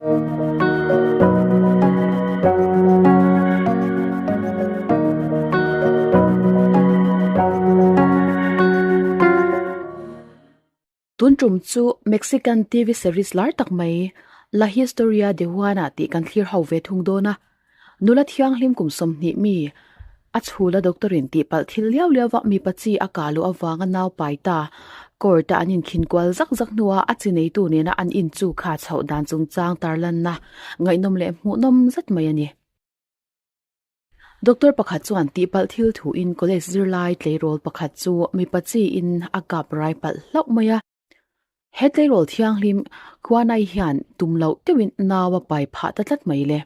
Tun tum chu Mexican TV series lar tak mai La Historia de Juana tih kan thlir ho ve thung dawn a. Nula thianghlim kum 20 mi a chhula doctor in tihpalh thil liau liau va mipa chi a kah luh avanga nau pai ta court a an inkhin kual zak zak hnua a chi neitu nena an in chu kha chhoh dan chungchang tarlanna ngaihnawm leh hmuhnawm zet mai a ni. Doctor pakhat chuan tihpalh thil thuin college zirlai tleirawl pakhat chu mipa chiin a kap rai palh hlauh mai a. He tleirawl thianghlim Khuanai hian tum loh deuhin nau a pai phah ta tlat mai le.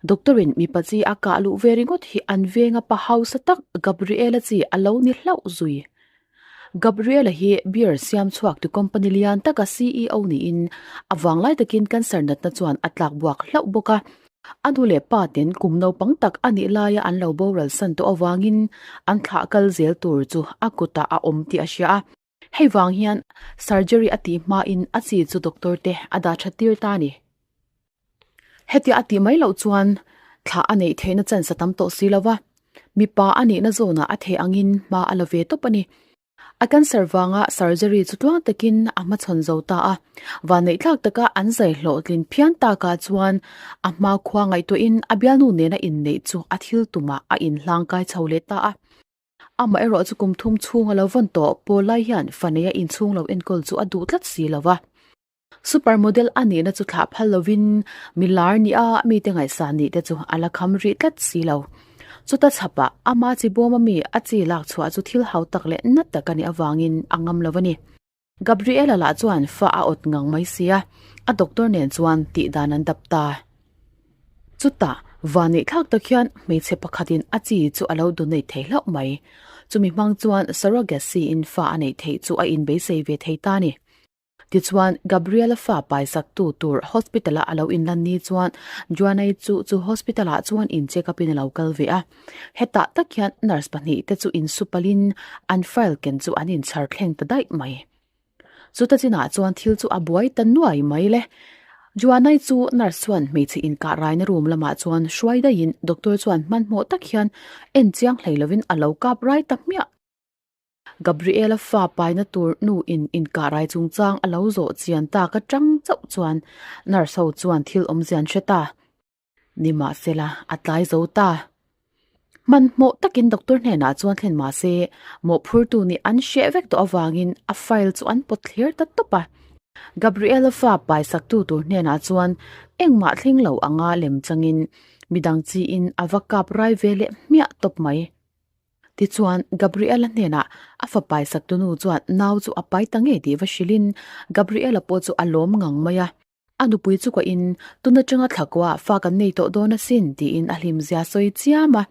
Doctor-in mipa chi a kah luh ve ringawt hi an venga pa hausa tak Gabriela chi a lo ni hlauh zui. Gabriela hi beer siam chhuak tu company lian taka CEO niin a vanglai takin cancer natna chuan a tlak buak hlauh bawk a. A nu leh pa ten kum naupang tak a nih laia an lo boral san tawh avangin an thlah kal zel tur chu a kutah a awm tih a hria a. Hei vang hian surgery a tih hmain a chi chu doctor te a dah that tir ta a ni. Hetia a tih mai loh chuan thlah a neih theihna chance a tam tawh si lo va, mipa a nihna zawnah a theih angin hma a la ve tawp a ni. A cancer vanga surgery chu tluang takin a hmachhawn zo ta a, vanneih thlak taka an zai hlawhtlin phian takah chuan a hma khua ngaihtuahin a bialnu nena inneih chu a thil tumah a inhlangkai chho leh ta a. Amah erawh chu kum thum chhung a lo vawn tawh, pawl lai hian fa neia inchhung lo enkawl chu a duh tlat si lo va. Super model a nihna chu thlah phal lovin mi lar nih a mite ngaihsan nih te chu a la kham rih tlat si lo. Chuta chhapah ama chi bawm ami a chi lak chhuah chu thil hau tak leh nat tak a nih avangin a ngam lo a ni. Gabriela lah chuan fa a awt ngang mai sia, a doctor nen chuan tih dan an dap ta. Chutah vanneih thlak tak hian hmeichhe pakhatin a chi chu a lo donate thei hlauh mai. Chumi hmang chuan surrogacy in fa a neih theih chu a inbeisei ve thei ta a ni. Tichuan, Gabriela fa paisaktu tur hospital-a a lo inlan ni chuan Joanna-i chu chu hospital-ah chuan in check up-in a lo kal ve a. Hetah tak hian nurse pahnih te chu insupalin an file ken chu an inchhar thleng ta daih mai. Chuta chinah chuan thil chu a buai ta nuai mai le. Joanna-i chu nurse chuan hmeichhe inkah raina room lamah chuan hruai daihin doctor chuan hmanhmawh tak hian en chiang hlei lovin a lo kap rai ta hmiah. Gabriela fa paina tur nu in inkah rai chungchang a lo zawh chian tak atang chauh chuan nurse ho chuan thil awmzia an hre ta. Nimahsela a tlai zo ta. Hmanhmawh takin doctor hnenah chuan thlen mahse mawhphurtu nih an hreh vek tawh avangin a file chu an pawt thlir ta tawp a. Gabriela fa paisaktu tur hnenah chuan engmah thleng lo anga lem changin midang chiin a va kap rai ve leh hmiah tawp mai. Tichuan, Gabriela hnenah a fapai saktunu chuan nau chu a pai ta ngei tih va hrilhin Gabriela pawh chu a lawm ngang mai a. A nupui chu kohin, Tun atanga thlakua fa kan nei tawh dawn asin tiin a hlimzia sawi chiam a.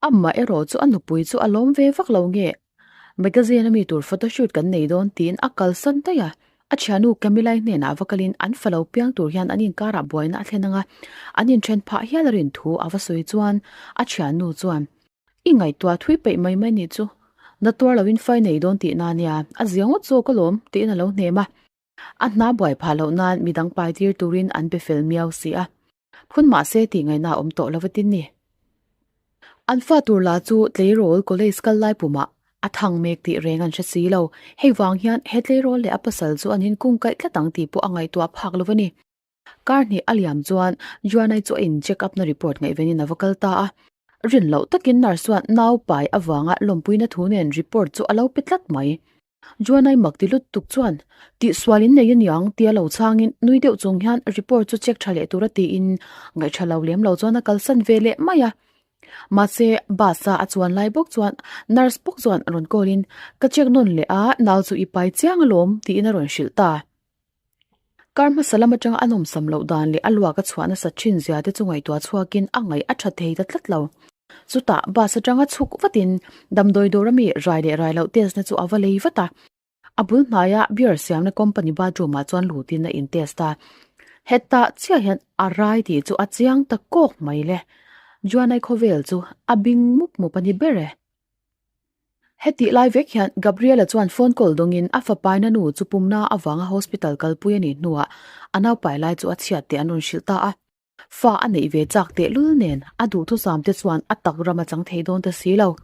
Amah erawh chu a nupui chu a lawm ve vak lo nge, Magazine a mi tur photoshoot kan nei dawn tiin a kalsan daih a. A thiannu Camilla-i hnenah va kalin an fa lo piang tur hian an inkarah buaina a thlen ang a, an inthen phah hial a rin thu a va sawi chuan a thiannu chuan, I ngaihtuah thui peih mai mai nih chu. Na tuar loin fai nei dawn tih na nia, a zia ngawt zawk alawm, tiin a lo hnem a. A hna buai phah loh nan midang pai tir turin an be fel miau si a. Phun mah se tih ngaihna a awm tawh lo vatin ni. An fa tur lah chu tleirawl college kal lai pumah a thang mek tih reng an hre si lo. Hei vang hian he tleirawl leh a pasal chu an inkung kaih tlat ang tih pawh a ngaihtuah phak lo a ni. Kar hnih a liam chuan Joanna-i chu a in check up na report ngaihvenin a va kal ta a. Rin loh takin nurse chuan nau pai avanga lawmpuina thu nen report chu a lo pe tlat mai. Joanna-i mak ti lut tuk chuan tihsual in nei aniang tia lo chhangin nui deuh chung hian report chu check tha leh tura tiin ngaihṭha lo lem lo chuan a kalsan ve leh mai a. Mahse bus a a chuan lai bawk chuan nurse bawk chuan rawn call in ka check nawn leh a nau chu i pai chiang alawm tiin a rawn hrilh ta. Kar hmasa lam atanga a nawmsam loh dan leh a luak a chhuah nasa thin zia te chu ngaihtuah chhuakin a ngaih a tha thei ta tlat lo. Chutah bus atanga chhuk vatin damdawi dawr ami rai leh rai loh test na chu a va lei vat a. A bul hnaia beer siamna company bathroom ah chuan lutin a in test a. Hetah chiah hian a rai tih chu a chiang ta kawk mai le. Juanai khawvel chu a bing mup mup a ni ber e. Hetih lai vek hian Gabriela chuan phone call dawngin a fapaina nu chu pumna avanga hospital kalpui a nih hnuah a naupai lai chu a chhiat teh an rawn hrilh ta a. Fa a neih ve chak tehlul nen a duhthusam te chuan a tak ram a chang thei dawn ta si lo.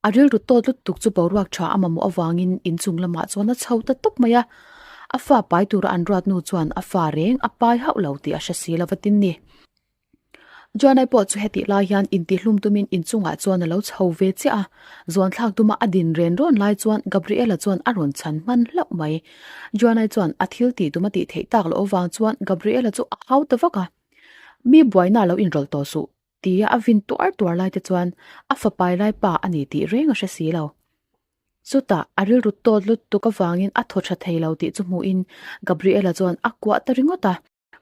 A rilru tawt lutuk chu boruak tha a mamawh avangin inchung lamah chuan a chho ta tawp mai a. A fa pai tura an ruat nu chuan a fa reng a pai hauh lo tih a hre si lo va tin ni. Joanai pawh chu hetih lai hian intihlum tumin inchungah chuan a lo chho ve chiah a. Zuanthlak tuma a din ren rawn lai chuan Gabriela chuan a rawn chhan hman hlauh mai. Joanai chuan a thil tih tum a tih theih tak loh avang chuan Gabriela chu a hau ta vak a. Mi buaina lo inrawlh tawh suh. Tia a vin tuar tuar lai te chuan a fapai lai pa a ni tih reng a hre si lo. Chutah a rilru tawt lutuk avangin a thaw tha thei lo tih chu hmuhin Gabriela chuan a kuah ta ringawt a,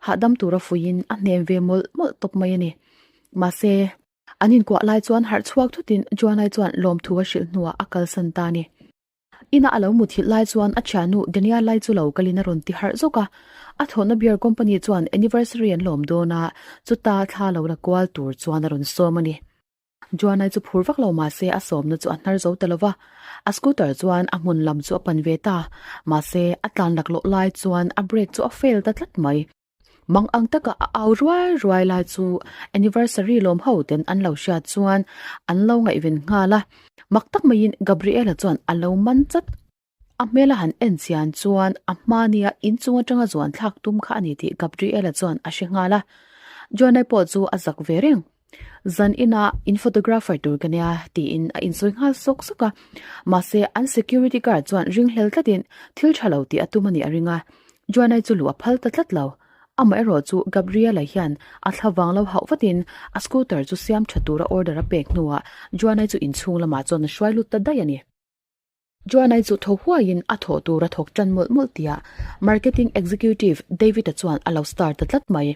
hahdam tura fuiin a hnem ve mawlh mawlh tawp mai a ni. Mahse, an inkuah lai chuan harh chhuak thutin Joanai chuan lawmthu a hrilh hnuah a kalsan ta a ni. Ina a lo muthilh lai chuan a thiannu Daniel lai chu lo kalin a rawn ti harh zawk a. A thawhna beer company chuan anniversary an lawm dawn a, chuta thla lo la kual tur chuan a rawn sawm a ni. Joanai chu phur vak lo mahse a sawmna chu a hnar zo ta lo va. A scooter chuan a hmun lam chu a pan ve ta. Mahse a tlan laklawh lai chuan a brake chu a fail ta tlat mai. Mang ang taka a au ruai ruai lai chu anniversary lawm ho ten an lo hriat chuan an lo ngaihven nghal a, mak tak maiin Gabriela chuan a lo man chat. A hmel a han en chian chuan a hmania inchung atanga zuan thlak tum kha a ni tih Gabriela chuan a hre nghal a, Joanna pawh chu a zak ve reng. Zan inah in photographer tur ka nia tiin a insawi nghal sawk sawk a, mahse an security guard chuan ringhlel tlatin thil tha lo tih a tum a nih a ring a, Joanna chu luh a phal ta tlat lo. Amaherawh chu Gabriela hian a thla vang lo hauh vatin a scooter chu siam tha tura order a pek hnuah Joanna chu inchhung lamah chuan a hruai lut ta daih a ni. Joanna chu tho huaiin a thawh tur a thawk tan mawlh mawlh tia marketing executive David-a chuan a lo star ta tlat mai.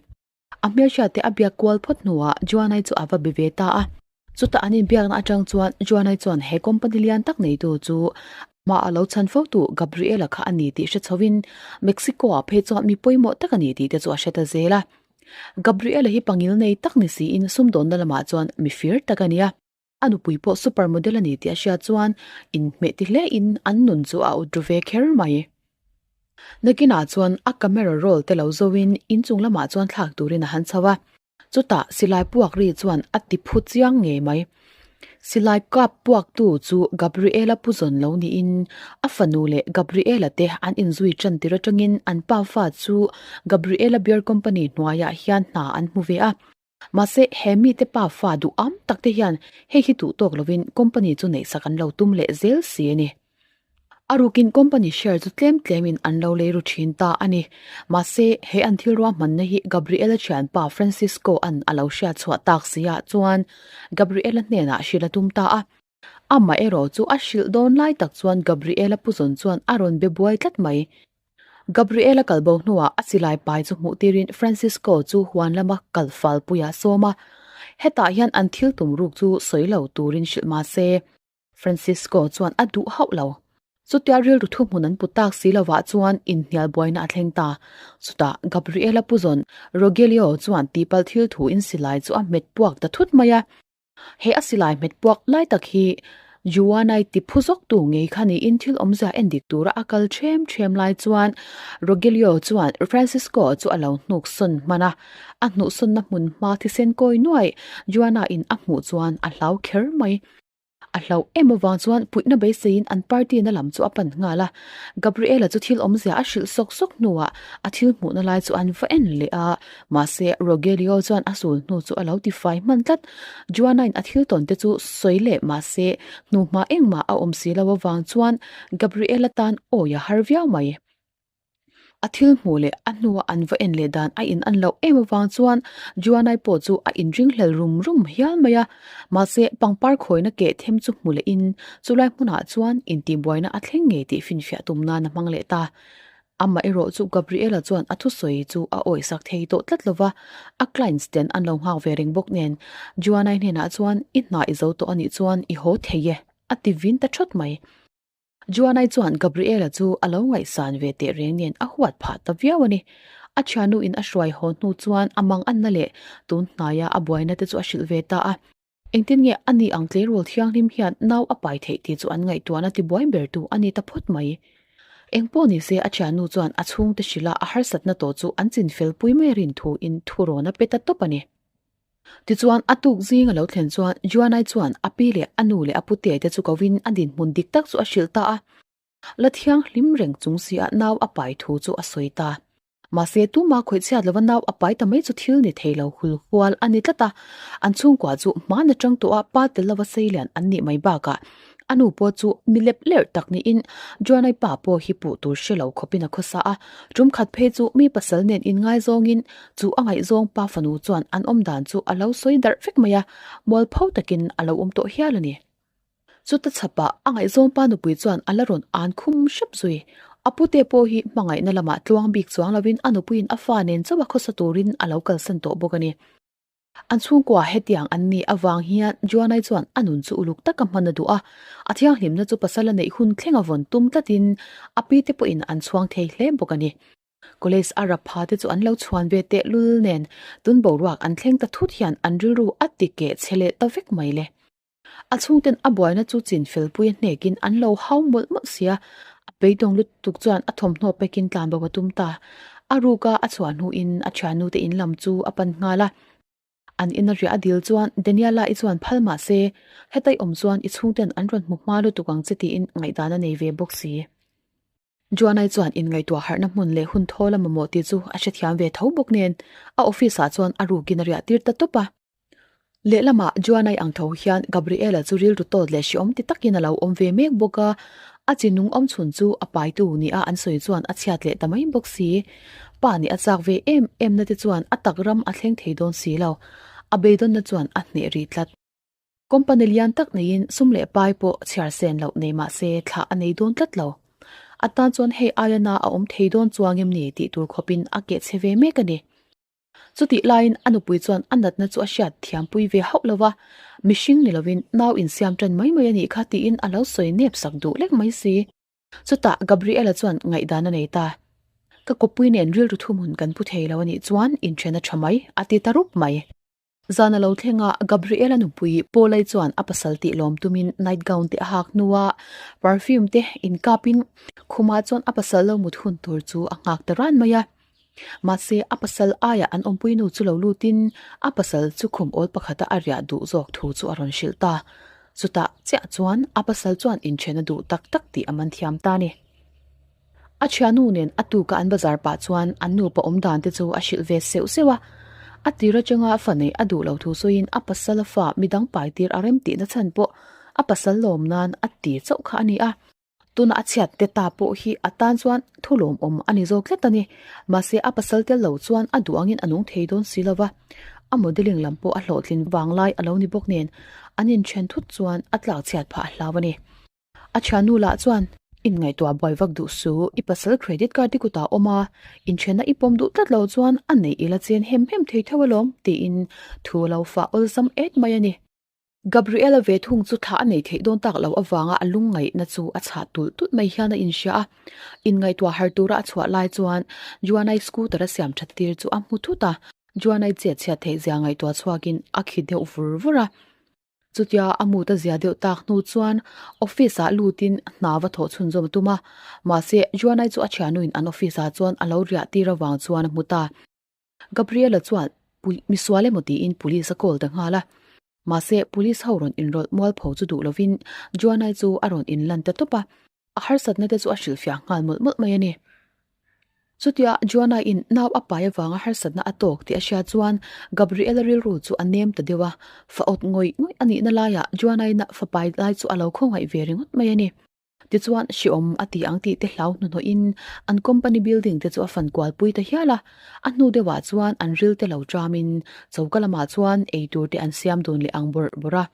A hmelhriat te a biak kual phawt hnuah Joanai chu a va be ve ta a. Chutah an inbiakna atang chuan Joanai chuan he company lian tak neitu chu amah a lo chhan fotu Gabriela kha a ni tih hre chhoin Mexico-ah phei chuan mi pawimawh tak a ni tih te chu a hre ta zel a. Gabriela hi pangil nei tak ni siin sumdawnna lamah chuan mi fir tak a ni a. A nupui pawh super model a ni tih a hriat chuan inhmeh ti hle in an nun chu a ut ru ve kher mai. Nakinah chuan a camera roll te lo zo in inchung lamah chuan thlak turin a han chho a, chutah silai puak ri chuan a ti phu chiang ngei mai. Silai kap puak tu chu Gabriela Puzawn lo niin a fanu leh Gabriela te an inzui tan tir atangin an pa fa chu Gabriela Beer Company hnuaiah hian hna an hmu ve a. Mahse, he mite pa fa duh am tak te hian hei hi duh tawk lovin company chu neihsak an lo tum leh zel si a ni. A rukin company share chu tlem tlemin an lo lei ru thin ta a ni. Mahse, he an thil ruahmanna hi Gabriela thianpa Francisco an a lo hriat chhuah tak si ah chuan Gabriela hnenah hrilh a tum ta a. Amah erawh chu a hrilh dawn lai tak chuan Gabriela Puzawn chuan a rawn be buai tlat mai. Gabriela kal bo hnuah a silai pai chu hmuh tirin Francisco chu huan lama kal fal puiah a sawm a. Hetah hian an thil tum ruk chu sawi lo turin hrilh mah se, Francisco chuan a duh hauh lo. Chutia rilru thuhmun an put tak si lovah chuan inhnial buaina a thleng ta. Chutah Gabriela Puzawn Rogelio chuan tihpalh thil thu in silai chu a hmet puak ta thut mai a. He a silai hmet puak lai tak hi Juanai ti phu zawk tu ngei kha niin thil awmzia en dik tura a kal ṭhem ṭhem lai chuan Rogelio chuan Francisco chu a lo hnuk sawn hman a, a hnuhsawnna hmun hma thisen kawi nuai Juana in a hmuh chuan a hlau kher mai. A hlauh em avang chuan puihna beiseiin an party na lam chu a pan nghal a. Gabriela chu thil awmzia a hrilh sawk sawk hnuah a thil hmuhna lai chu an va en leh a, mahse Rogelio chuan a sul hnu chu a lo tifai hman tlat. Joanna-in a thil tawn te chu sawi leh mahse hnuhma engmah a awm si lo avang chuan Gabriela tan awi a har viau mai. A thil hmuh leh a hnua an va en leh dan a in an loh em avang chuan Joanai pawh chu a inringhlel rum rum hial mai a. Mahse, pangpar khawina keh them chu hmu leh in chulai hmunah chuan intihbuaina a thleng ngei tih finfiah tum nan a hmang leh ta. Amah erawh chu Gabriela chuan a thusawi chu a awihsak thei tawh tlat lova, a clients ten an lo nghak ve reng bawk nen Joanai hnenah chuan i hna i zo tawh anih chuan i haw thei e a ti vin ta thawt mai. Joanai chuan Gabriela chu a lo ngaihsan ve teh reng nen a huat phah ta viau a ni. A thiannu in a hruai haw hnu chuan a mang anna leh tun hnaia a buaina te chu a hrilh ve ta a. Engtin nge a ni ang tleirawl thianghlim hian nau a pai theih tih chu an ngaihtuahna tibuai bertu a ni ta phawt mai. Engpawh ni se a thiannu chuan a chhungte hrilha a harsatna tawh chu an chinfel pui mai a rin thuin thurawn a pe ta tawp a ni. Tichuan a tuk zing a lo thlen chuan Juanai chuan a pi leh a nu leh a pute te chu kovin a dinhmun dik tak chu a hrilh ta a. La thianghlim reng chung si a nau a pai thu chu a sawi ta. Mahse, tuma khawih chhiat lova nau a pai ta mai chu thil ni thei lo hul hual a ni tlat a. An chhungkua chu hman atang tawh a pa tel lova sei lian an nih mai bakah a nu pawh chu mi lep lerh tak niin Joanai pa pawh hi puh tur hre lo khawpin a khawsa a. Tum khat phei chu mi pasal nen inngaizawngin chu a ngaihzawng pa fanu chuan an awm dan chu a lo sawi darh vek mai a, mualpho takin a lo awm tawh hial a ni. Chuta chhapah a ngaihzawngpa nupui chuan a la rawn an khum hrep zui. A pute pawh hi hmangaihna lamah tluang bik chuang lovin a nupuiin a fa nen chauh a khawsa turin a lo kalsan tawh bawk a ni. An chhungkua hetiang an nih avang hian Joanai chuan a nun chu uluk taka hman a duh a, a thianghlimna chu pasal a neih hun thleng a vawn tum tlatin a pite pawhin an chhuang thei hle bawk a ni. College a rap pha te chu an lo chhuan ve teh lul nen tun boruak an thleng ta thut hian an rilru a ti keh chhe leh ta vek mai le. A chhungten a buaina chu chin felpui a hnekin an lo hau mawlh mawlh sia, a beidawng lutuk chuan a thawmhnaw pekin tlan bo a tum ta. A ruka a chhuah hnuin a thiannute in lam chu a pan nghal a. An ina riah a dil chuan Daniela i chuan phal mah se, heta i awm chuan i chhungten an rawn hmu hma lutuk ang che tiin ngaihdan a nei ve bawk si. Joanai chuan inngaihtuah harhna hmun leh hun thawl a mamawh tih chu a hrethiam ve tho bawk nen a office ah chuan a rukin a riah tir ta tawp a. Lehlamah Joanai ang tho hian Gabriela chu rilru tawt leh hreawm ti takin a lo awm ve mek bawk a, a chi nung awm chhun chu a paitu nia an sawi chuan a chhiat leh ta mai bawk si. Pa nih a chak ve em em na te chuan a tak ram a thleng thei dawn si lo. A beidawnna chuan a hneh rih tlat. Company lian tak neiin sum leh pai pawh chhiar sen loh nei mah se thlah a nei dawn tlat lo. A tan chuan hei aia na a awm thei dawn chuang em ni tih tur khawpin a keh chhe ve mek a ni. Chutih laiin a nupui chuan a natna chu a hriat thiampui ve hauh lo va, mihring ni lovin nau insiam tan mai mai a nih kha tiin a lo sawi nep sak duh lek mai si. Chutah Gabriela chuan ngaihdan a nei ta. Ka kawppui nen rilru thuhmun kan pu thei lo a nih chuan inthen a tha mai, a ti ta rup mai. Zan a lo thleng a, Gabriela nupui Paulai chuan a pasal tih lawm tumin night gown te a hak hnua perfume te inkapin khumah chuan a pasal lo mut hun tur chu a nghak ta ran mai a. Mahse, a pasal aiah an awmpui nu chu lo lutin a pasal chu khum awl pakhata a riah duh zawk thu chu a rawn hrilh ta. Chutah chiah chuan a pasal chuan inthen a duh tak tak tih a man thiam ta a ni. A thiannu nen a tuka an bazar pah chuan an nupa awm dan te chu a hrilh ve seuh seuh a. A tir atanga fa neih a duh lo thu sawiin a pasal a fa midang pai tir a rem tihna chhan pawh a pasal lawm nan a ti chauh kha a ni a. Tuna a chhiat te ta pawh hi a tan chuan thu lawmawm a ni zawk tlat a ni. Mahse a pasal tel lo chuan a duh angin a nung thei dawn si lo va. A modelling lam pawh a hlawhtlin vanglai a lo ni bawk nen an inthen thut chuan a tlak chhiat phah a hlau a ni. A thiannu lah chuan, Inngaihtuah buai vak duh su, i pasal credit card i kutah awm a, inthenna i pawm duh tlat lo chuan a neih ila chen hem hem thei theuh alawm, tiin thu a lo fah awlsam et mai a ni. Gabriela ve thung chu thla a nei theih dawn tak loh avanga a lungngaihna chu a chhah tulh tulh mai hian a inhria a. Inngaihtuah har tura a chhuah lai chuan Joanai scooter a siam that tir chu a hmu thut a, Joanai chet chhiat theih zia ngaihtuah chhuakin a khi deuh vur vur a. Chutia a mut a zia deuh tak hnu chuan office ah lutin hna va thawh chhunzawm a tum a, mahse Joanai chu a thianuin an office ah chuan a lo riah tir avang chuan a hmu ta. Gabriela chuan misual emaw tiin police a call ta nghal a, mahse police ho rawn inrawlh mualpho chu duh lovin Joanai chu a rawn inlan ta tawp a, a harsatna te chu a hrilhfiah nghal mawlh mawlh mai a ni. Chutia Joanna in nau a pai avanga harsatna a tawk tih a hria chuan Gabriela rilru chu a nem ta deuh a, fa awt ngawih ngawih a nihna laiah Joanna in a fa pai lai chu a lo khawngaih ve ringawt mai a ni. Tichuan hriawm a ti ang tih te hlau hnuhnawhin an company building te chu a fan kual pui ta hial a, a hnu deuhah chuan an ril te lo ṭamin choka lamah chuan eitur te an siam dun leh ang bawrh bawrh a.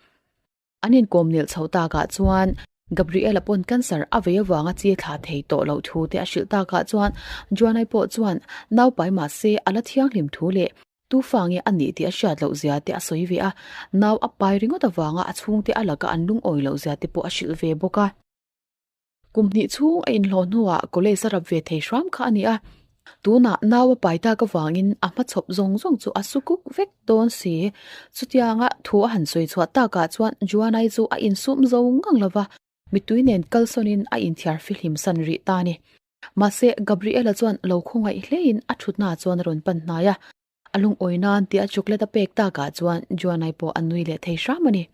An inkawm nel chhoh takah chuan Gabriela pawn cancer a vei avanga chi thlah thei tawh loh thu te a hrilh takah chuan Joanai pawh chuan naupai mah se a la thianghlim thu leh tu fa nge a nih tih a hriat loh zia te a sawi ve a, nau a pai ringawt avanga a chhungte a laka an lungawi loh zia te pawh a hrilh ve bawk a. Kum hnih chhung a inhlawh hnuah college a rap ve thei hram kha a ni a. Tunah nau a pai tak avangin a hmachhawp zawng zawng chu a su kuk vek dawn si. Chutianga thu a han sawi chhuah takah chuan Juanai chu a insum zo ngang lo va, mittui nen kalsawnin a inthiar fihlim san rih ta a ni. Mahse, Gabriela chuan lo khawngaih hlein a thutnaah chuan a rawn pan hnai a. A lungawi nan tih a chocolate a pek takah chuan Juanai pawh a nui leh thei hram a ni.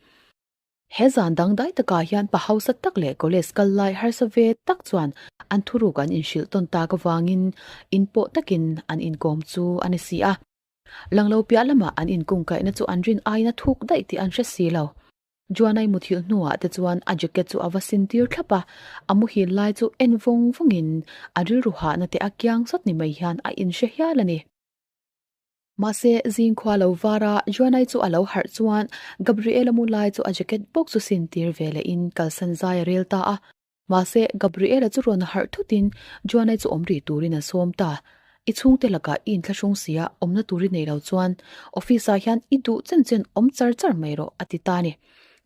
He zan dangdai takah hian pa hausa tak leh college kal lai harsa ve tak chuan an thuruk an inhrilh tawn tak avangin inpawh takin an inkawm chu a ni si a. Langlo piah lamah an inkungkaihna chu an rin aiin a thuk daih tih an hre si lo. Juanai muthilh hnuah te chuan a jacket chu a va sin tir thlap a, a muhil lai chu en vawng vawngin a rilru hahna te a kiang sawt ni mai hian a inhre hial a ni. Mahse, zing khua lo var a, Juanai chu a lo harh chuan Gabriela mu lai chu a jacket bawk chu sin tir ve leh in kalsan zai a rel ta a. Mahse, Gabriela chu rawn harh thut in Juanai chu awm rih turin a sawm ta. I chhungte lakah i inthlahrung si a, awmna tur i nei lo chuan office ah hian i duh chen chen awm char char mai rawh a ti ta a ni.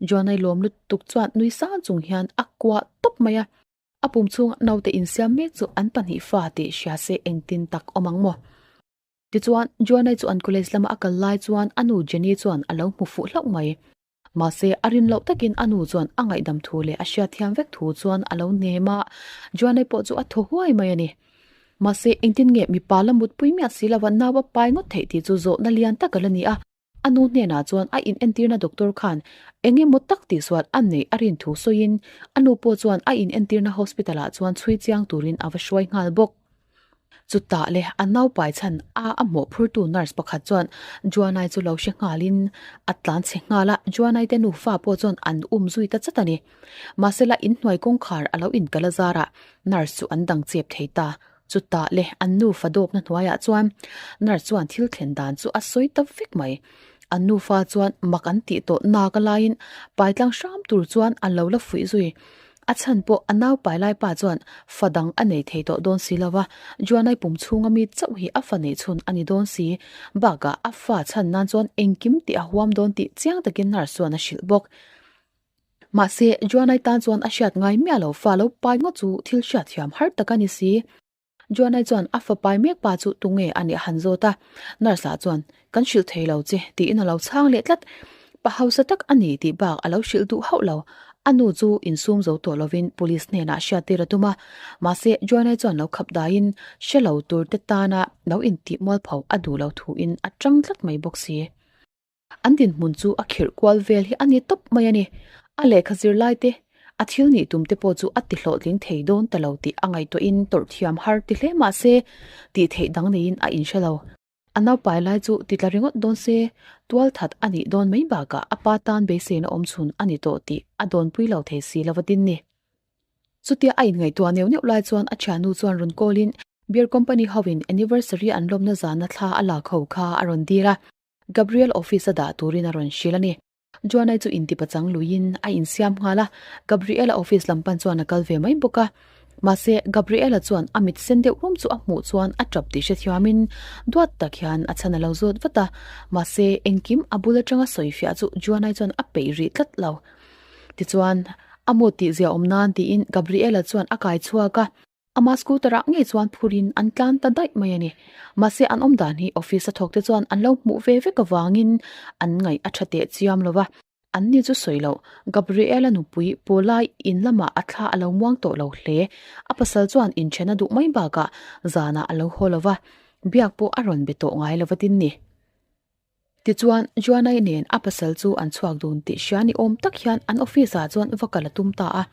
Juanai lawm lutuk chuan nui sang chung hian a kuah tawp mai a. A pum chhunga naute insiam mek chu an pahnih fa tih hria se engtin tak awm ang maw? Tichuan, Joanna chu an college lama a kal lai chuan a nu Jenny chuan a lo hmu fuh hlauh mai. Mahse, a rin loh takin a nu chuan a ngaihdam thu leh a hriatthiam vek thu chuan a lo nem a, Joanna pawh chu a thaw huai mai a ni. Mahse, engtin nge mipa la mutpui miah si lova nau a pai ngawt theih tih chu zawhna lian tak a la ni a. A nu hnenah chuan a inentirna doctor khan eng emaw tak tihsual a neih a rin thu sawiin a nu pawh chuan a inentirna hospital ah chuan chhui chiang turin a va hruai nghal bawk. Chutah le a naupai chhan a a mawhphurtu nurse pakhat chuan Juanai chu lo hre nghalin a tlan chhe nghal a, Juanai te nufa pawh chuan an um zui ta chat a ni. Mahsela inhnuai kawngkhar a lo inkal a zarah nurse chu an dang chep thei ta. Chutah le an nufa dawpna hnuaiah chuan nurse chuan thil thlen dan chu a sawi ta vek mai. An nufa chuan mak an tih tawh nak a laiin paitlang hram tur chuan a lo la fuih zui. A chhan pawh a nau pai lai pa chuan fa dang a nei thei tawh dawn si lo va, Juanai pum chhunga mi chauh hi a fa neih chhun a ni dawn si. Bakah a fa chhan nan chuan engkim tih a huam dawn tih chiang takin nurse chuan a hrilh bawk. Mahse, Juanai tan chuan a hriat ngai miah lo, fa lo pai ngawt chu thil hriat thiam har tak a ni si. Juanai chuan a fa pai mek pa chu tunge a nih a han zawt a, nurse lah chuan, Kan hrilh thei lo che, tiin a lo chhang leh tlat. Pa hausa tak a ni tih bak a lo hrilh duh hauh lo. A nu chu insum zo tawh lovin police hnenah hriattir a tum a, mahse Juanai chuan lo khap daiin hre lo tur te tana lo intih mualpho a duh lo thuin a tang tlat mai bawk si. An dinhmun chu a khirh kual vel hi a ni tawp mai a ni. A lehkha zirlai te, a thil nih tum te pawh chu a ti hlawhtling thei dawn ta lo tih a ngaihtuahin tawrh thiam har ti hle mah se, tih theih dang neiin a inhre lo. A naupai lai chu ti tla ringawt dawn se, tual that a nih dawn mai bakah a pa tan beiseina awm chhun a ni tawh tih a dawnpui lo thei si lo va tin ni. Chutia a inngaihtuah neuh neuh lai chuan a thiannu chuan rawn call-in beer company hoin anniversary an lawmna zana thla a lak ho kha a rawn dil a. Gabriel office a dah turin a rawn hrilh a ni. Joanna chu inti pachang luiin a insiam nghal a, Gabriela office lam pan chuan a kal ve mai bawk a. Mahse, Gabriela chuan a mit sen deuh rum chu a hmuh chuan a tap tih hrethiamin duat tak hian a chhan a lo zawt vat a. Mahse, engkim a bul atanga sawifiah chu Joanna chuan a peih rih tlat lo. Tichuan, a mood tihzia awm nan tiin Gabriela chuan a kai chhuak a. Ama scooter ah ngei chuan phurin an tlan ta daih mai a ni. Mahse an awm dan hi office a thawk te chuan an lo hmuh ve vek avangin an ngaih a tha teh chiam lo va. An ni chu sawi loh, Gabriela nupui Paula in lamah a thla a lo muang tawh lo hle. A pasal chuan inthen a duh mai bakah zanah a lo haw lo va, biak pawh a rawn be tawh ngai lo va tin ni. Tichuan, Joanna-i nen a pasal chu an chhuak dun tih hria ni awm tak hian an office ah chuan va kal a tum ta a.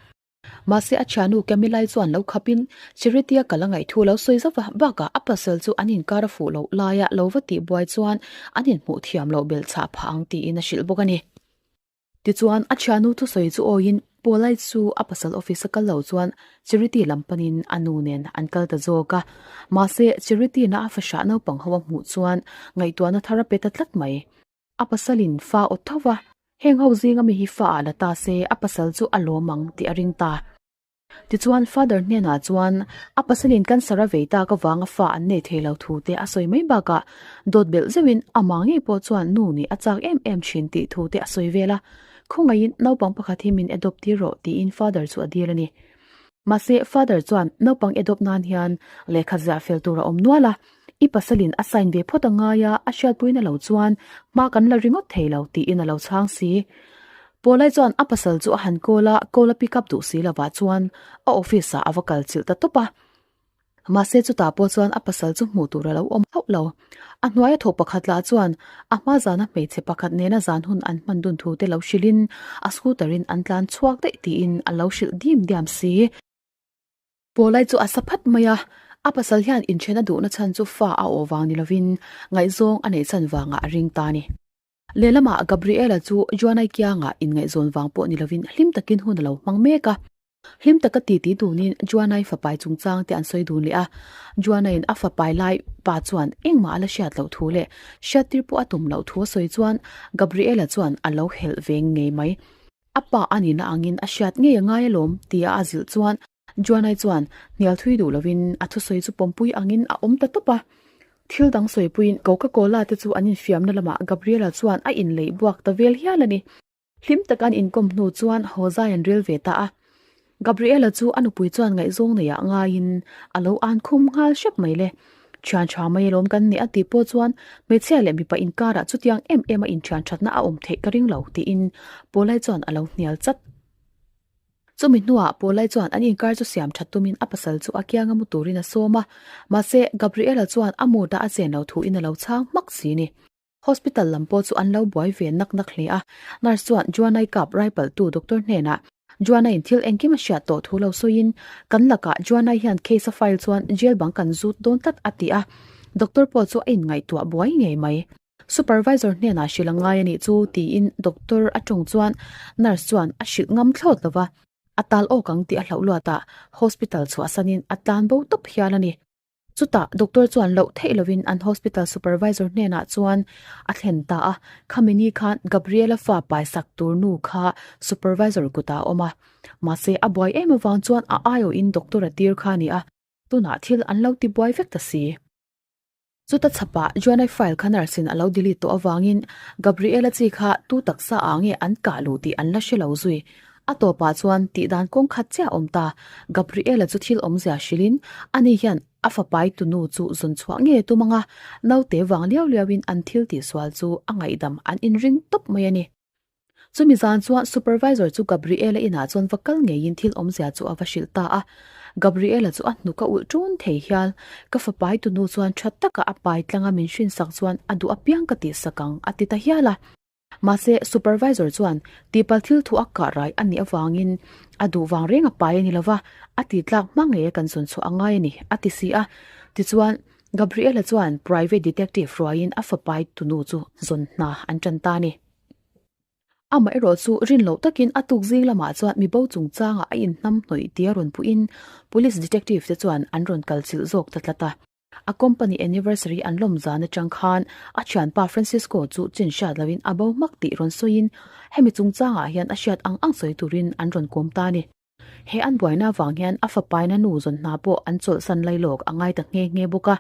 Mahse a thiannu Camilla-i chuan lo khapin Charity-a kal a ngaih thu lo sawi zauh va, bakah a pasal chu an inkar a fuh loh laia lo va tih buai chuan an inhmuh thiam loh belh chhah phah ang tiin a hrilh bawk a ni. Tichuan a thiannu thusawi chu awiin Paula-i chu a pasal office a kal lo chuan Charity lam panin a nu nen an kal ta zawk a. Mahse Charity-na a fahrah naupang ho a hmuh chuan ngaihtuahna thar a pe ta tlat mai. A pasalin fa aw tho va, heng ho zinga mi hi fa ah la ta se a pasal chu a lawm ang tih a ring ta. Tichuan Father hnenah chuan a pasalin cancer a vei tak avanga fa an nei thei lo thu te a sawi mai bakah dawt belh zeuhin amah ngei pawh chuan nu nih a chak em em thin tih thu te a sawi vel a, khawngaihin naupang pakhat hi min adopt tir rawh tiin Father chu a dil a ni. Mahse, Father chuan naupang adopt nan hian lehkha ziah fel tur a awm nual a, i pasalin a sign ve phawt a ngai a, a hriatpuina lo chuan hma kan la ringawt thei lo tiin a lo chhang si. Paulai chuan a pasal chu a han call a, call a pick up duh si lovah chuan a office ah a va kal chilh ta tawp a. Mahse chutah pawh chuan a pasal chu hmuh tur a lo awm hauh lo. A hnuaia thawk pakhat lah chuan a hma zana hmeichhe pakhat nena zan hun an hman dun thu te lo hrilhin a scooter in an tlan chhuak daih tiin a lo hrilh dim diam si. Pawlai chu a sa phat mai a, a pasal hian inthen a duhna chhan chu fa a awh vang ni lovin ngaihzawng a neih chhan vangah a ring ta a ni. Lehlamah Gabriela chu Joanai kiangah inngaihzawn vang pawh ni lovin hlim takin hun a lo hmang mek a. Hlim taka titi dunin Joanai fapai chungchang te an sawi dun leh a. Joanaiin a fapai lai pa chuan engmah a la hriat loh thu leh hriattir pawh a tum loh thu a sawi chuan Gabriela chuan a lo helh ve ngei mai. A pa a nihna angin a hriat ngei a ngai alawm tia a zilh chuan Joanai chuan hnial thui duh lovin a thusawi chu pawmpui angin a awm ta tawp a. Thil dang sawipuiin Coca-Cola te chu an infiamna lamah Gabriela chuan a inleih buak ta vel hial a ni. Hlim taka an inkawm hnu chuan haw zai an rel ve ta a. Gabriela chu a nupui chuan ngaihzawng neiah ngaiin a lo an khum nghal hrep mai le. Thian tha mai alawm kan nih a tih pawh chuan hmeichhia leh mipa inkarah chutiang em em a inthian thatna a awm theih ka ring lo tiin Paulai chuan a lo hnial chat. Chumi hnuah Paulai chuan an inkar chu siam that tumin a pasal chu a kianga mu turin a sawm a, mahse Gabriela chuan a mood a a chen lo thuin a lo chhang hmak si ni. Hospital lam pawh chu an lo buai ve nak nak hle a, nurse chuan Joanna-i kap rai palhtu doctor hnenah Joanna-in thil engkim a hriat tawh thu lo sawiin, Kan lakah Joanna-i hian case a file chuan jail bang kan zut dawn tlat a ti a, doctor pawh chu a inngaihtuah buai ngei mai. Supervisor hnenah hrilh a ngai a nih chu tiin doctor a tawng chuan nurse chuan a hrilh ngam thlawt lo va, a tal awk ang tih a hlauh luatah hospital chhuahsanin a tlan bo tawp hial a ni. Chutah doctor chuan loh theih lovin an hospital supervisor hnenah chuan a thlen ta a, khami ni khan Gabriela fa paisak tur nu kha supervisor kutah a awm a, mahse a buai em avang chuan a aiawhin doctor a tir kha a ni a, tunah thil an lo ti buai vek ta si. Chuta chhapah Joanna file kha nurse in a lo delete tawh avangin Gabriela chi kha tu taksa ah nge an kah luh tih an la hre lo zui. A tawpah chuan tihdan kawng khat chiah a awm ta. Gabriela chu thil awmzia hrilhin ani hian a fapai tunu chu zawn chhuah nge tum anga naute vang liau liauin an thil tihsual chu a ngaihdam an inring tawp mai a ni. Chumi zan chuan supervisor chu Gabriela inah chuan va kal ngeiin thil awmzia chu a va hrilh ta a. Gabriela chu a hnuk a ulh ṭun thei hial. Ka fapai tunu chuan ṭha taka a pai tlanga min hrinsak chuan a duh apiang ka tihsak ang a ti ta hial a. Mahse, supervisor chuan tihpalh thil thu a kah rai a nih avangin a duh vang reng a pai a ni lova, a tih tlak hma ngei a kan zawn chhuah a ngai a ni a ti si a. Tichuan, Gabriela chuan private detective ruaiin a fapai tunu chu zawn hna an ṭan ta a ni. Amaherawh chu rin loh takin a tuk zing lamah chuan mibo chungchangah a inhnam hnawih tia rawn puhin Police Detective te chuan an rawn kal chilh zawk ta tlat a. A company anniversary an lawm zan atang khan a thianpa Francisco chu chin hriat loin a bo hmak tih rawn sawiin hemi chungchangah hian a hriat ang ang sawi turin an rawn kawm ta a ni. He an buaina avang hian a fapaina nu zawn hna pawh an chawlhsan lailawk a ngai ta nghe nghe bawk a.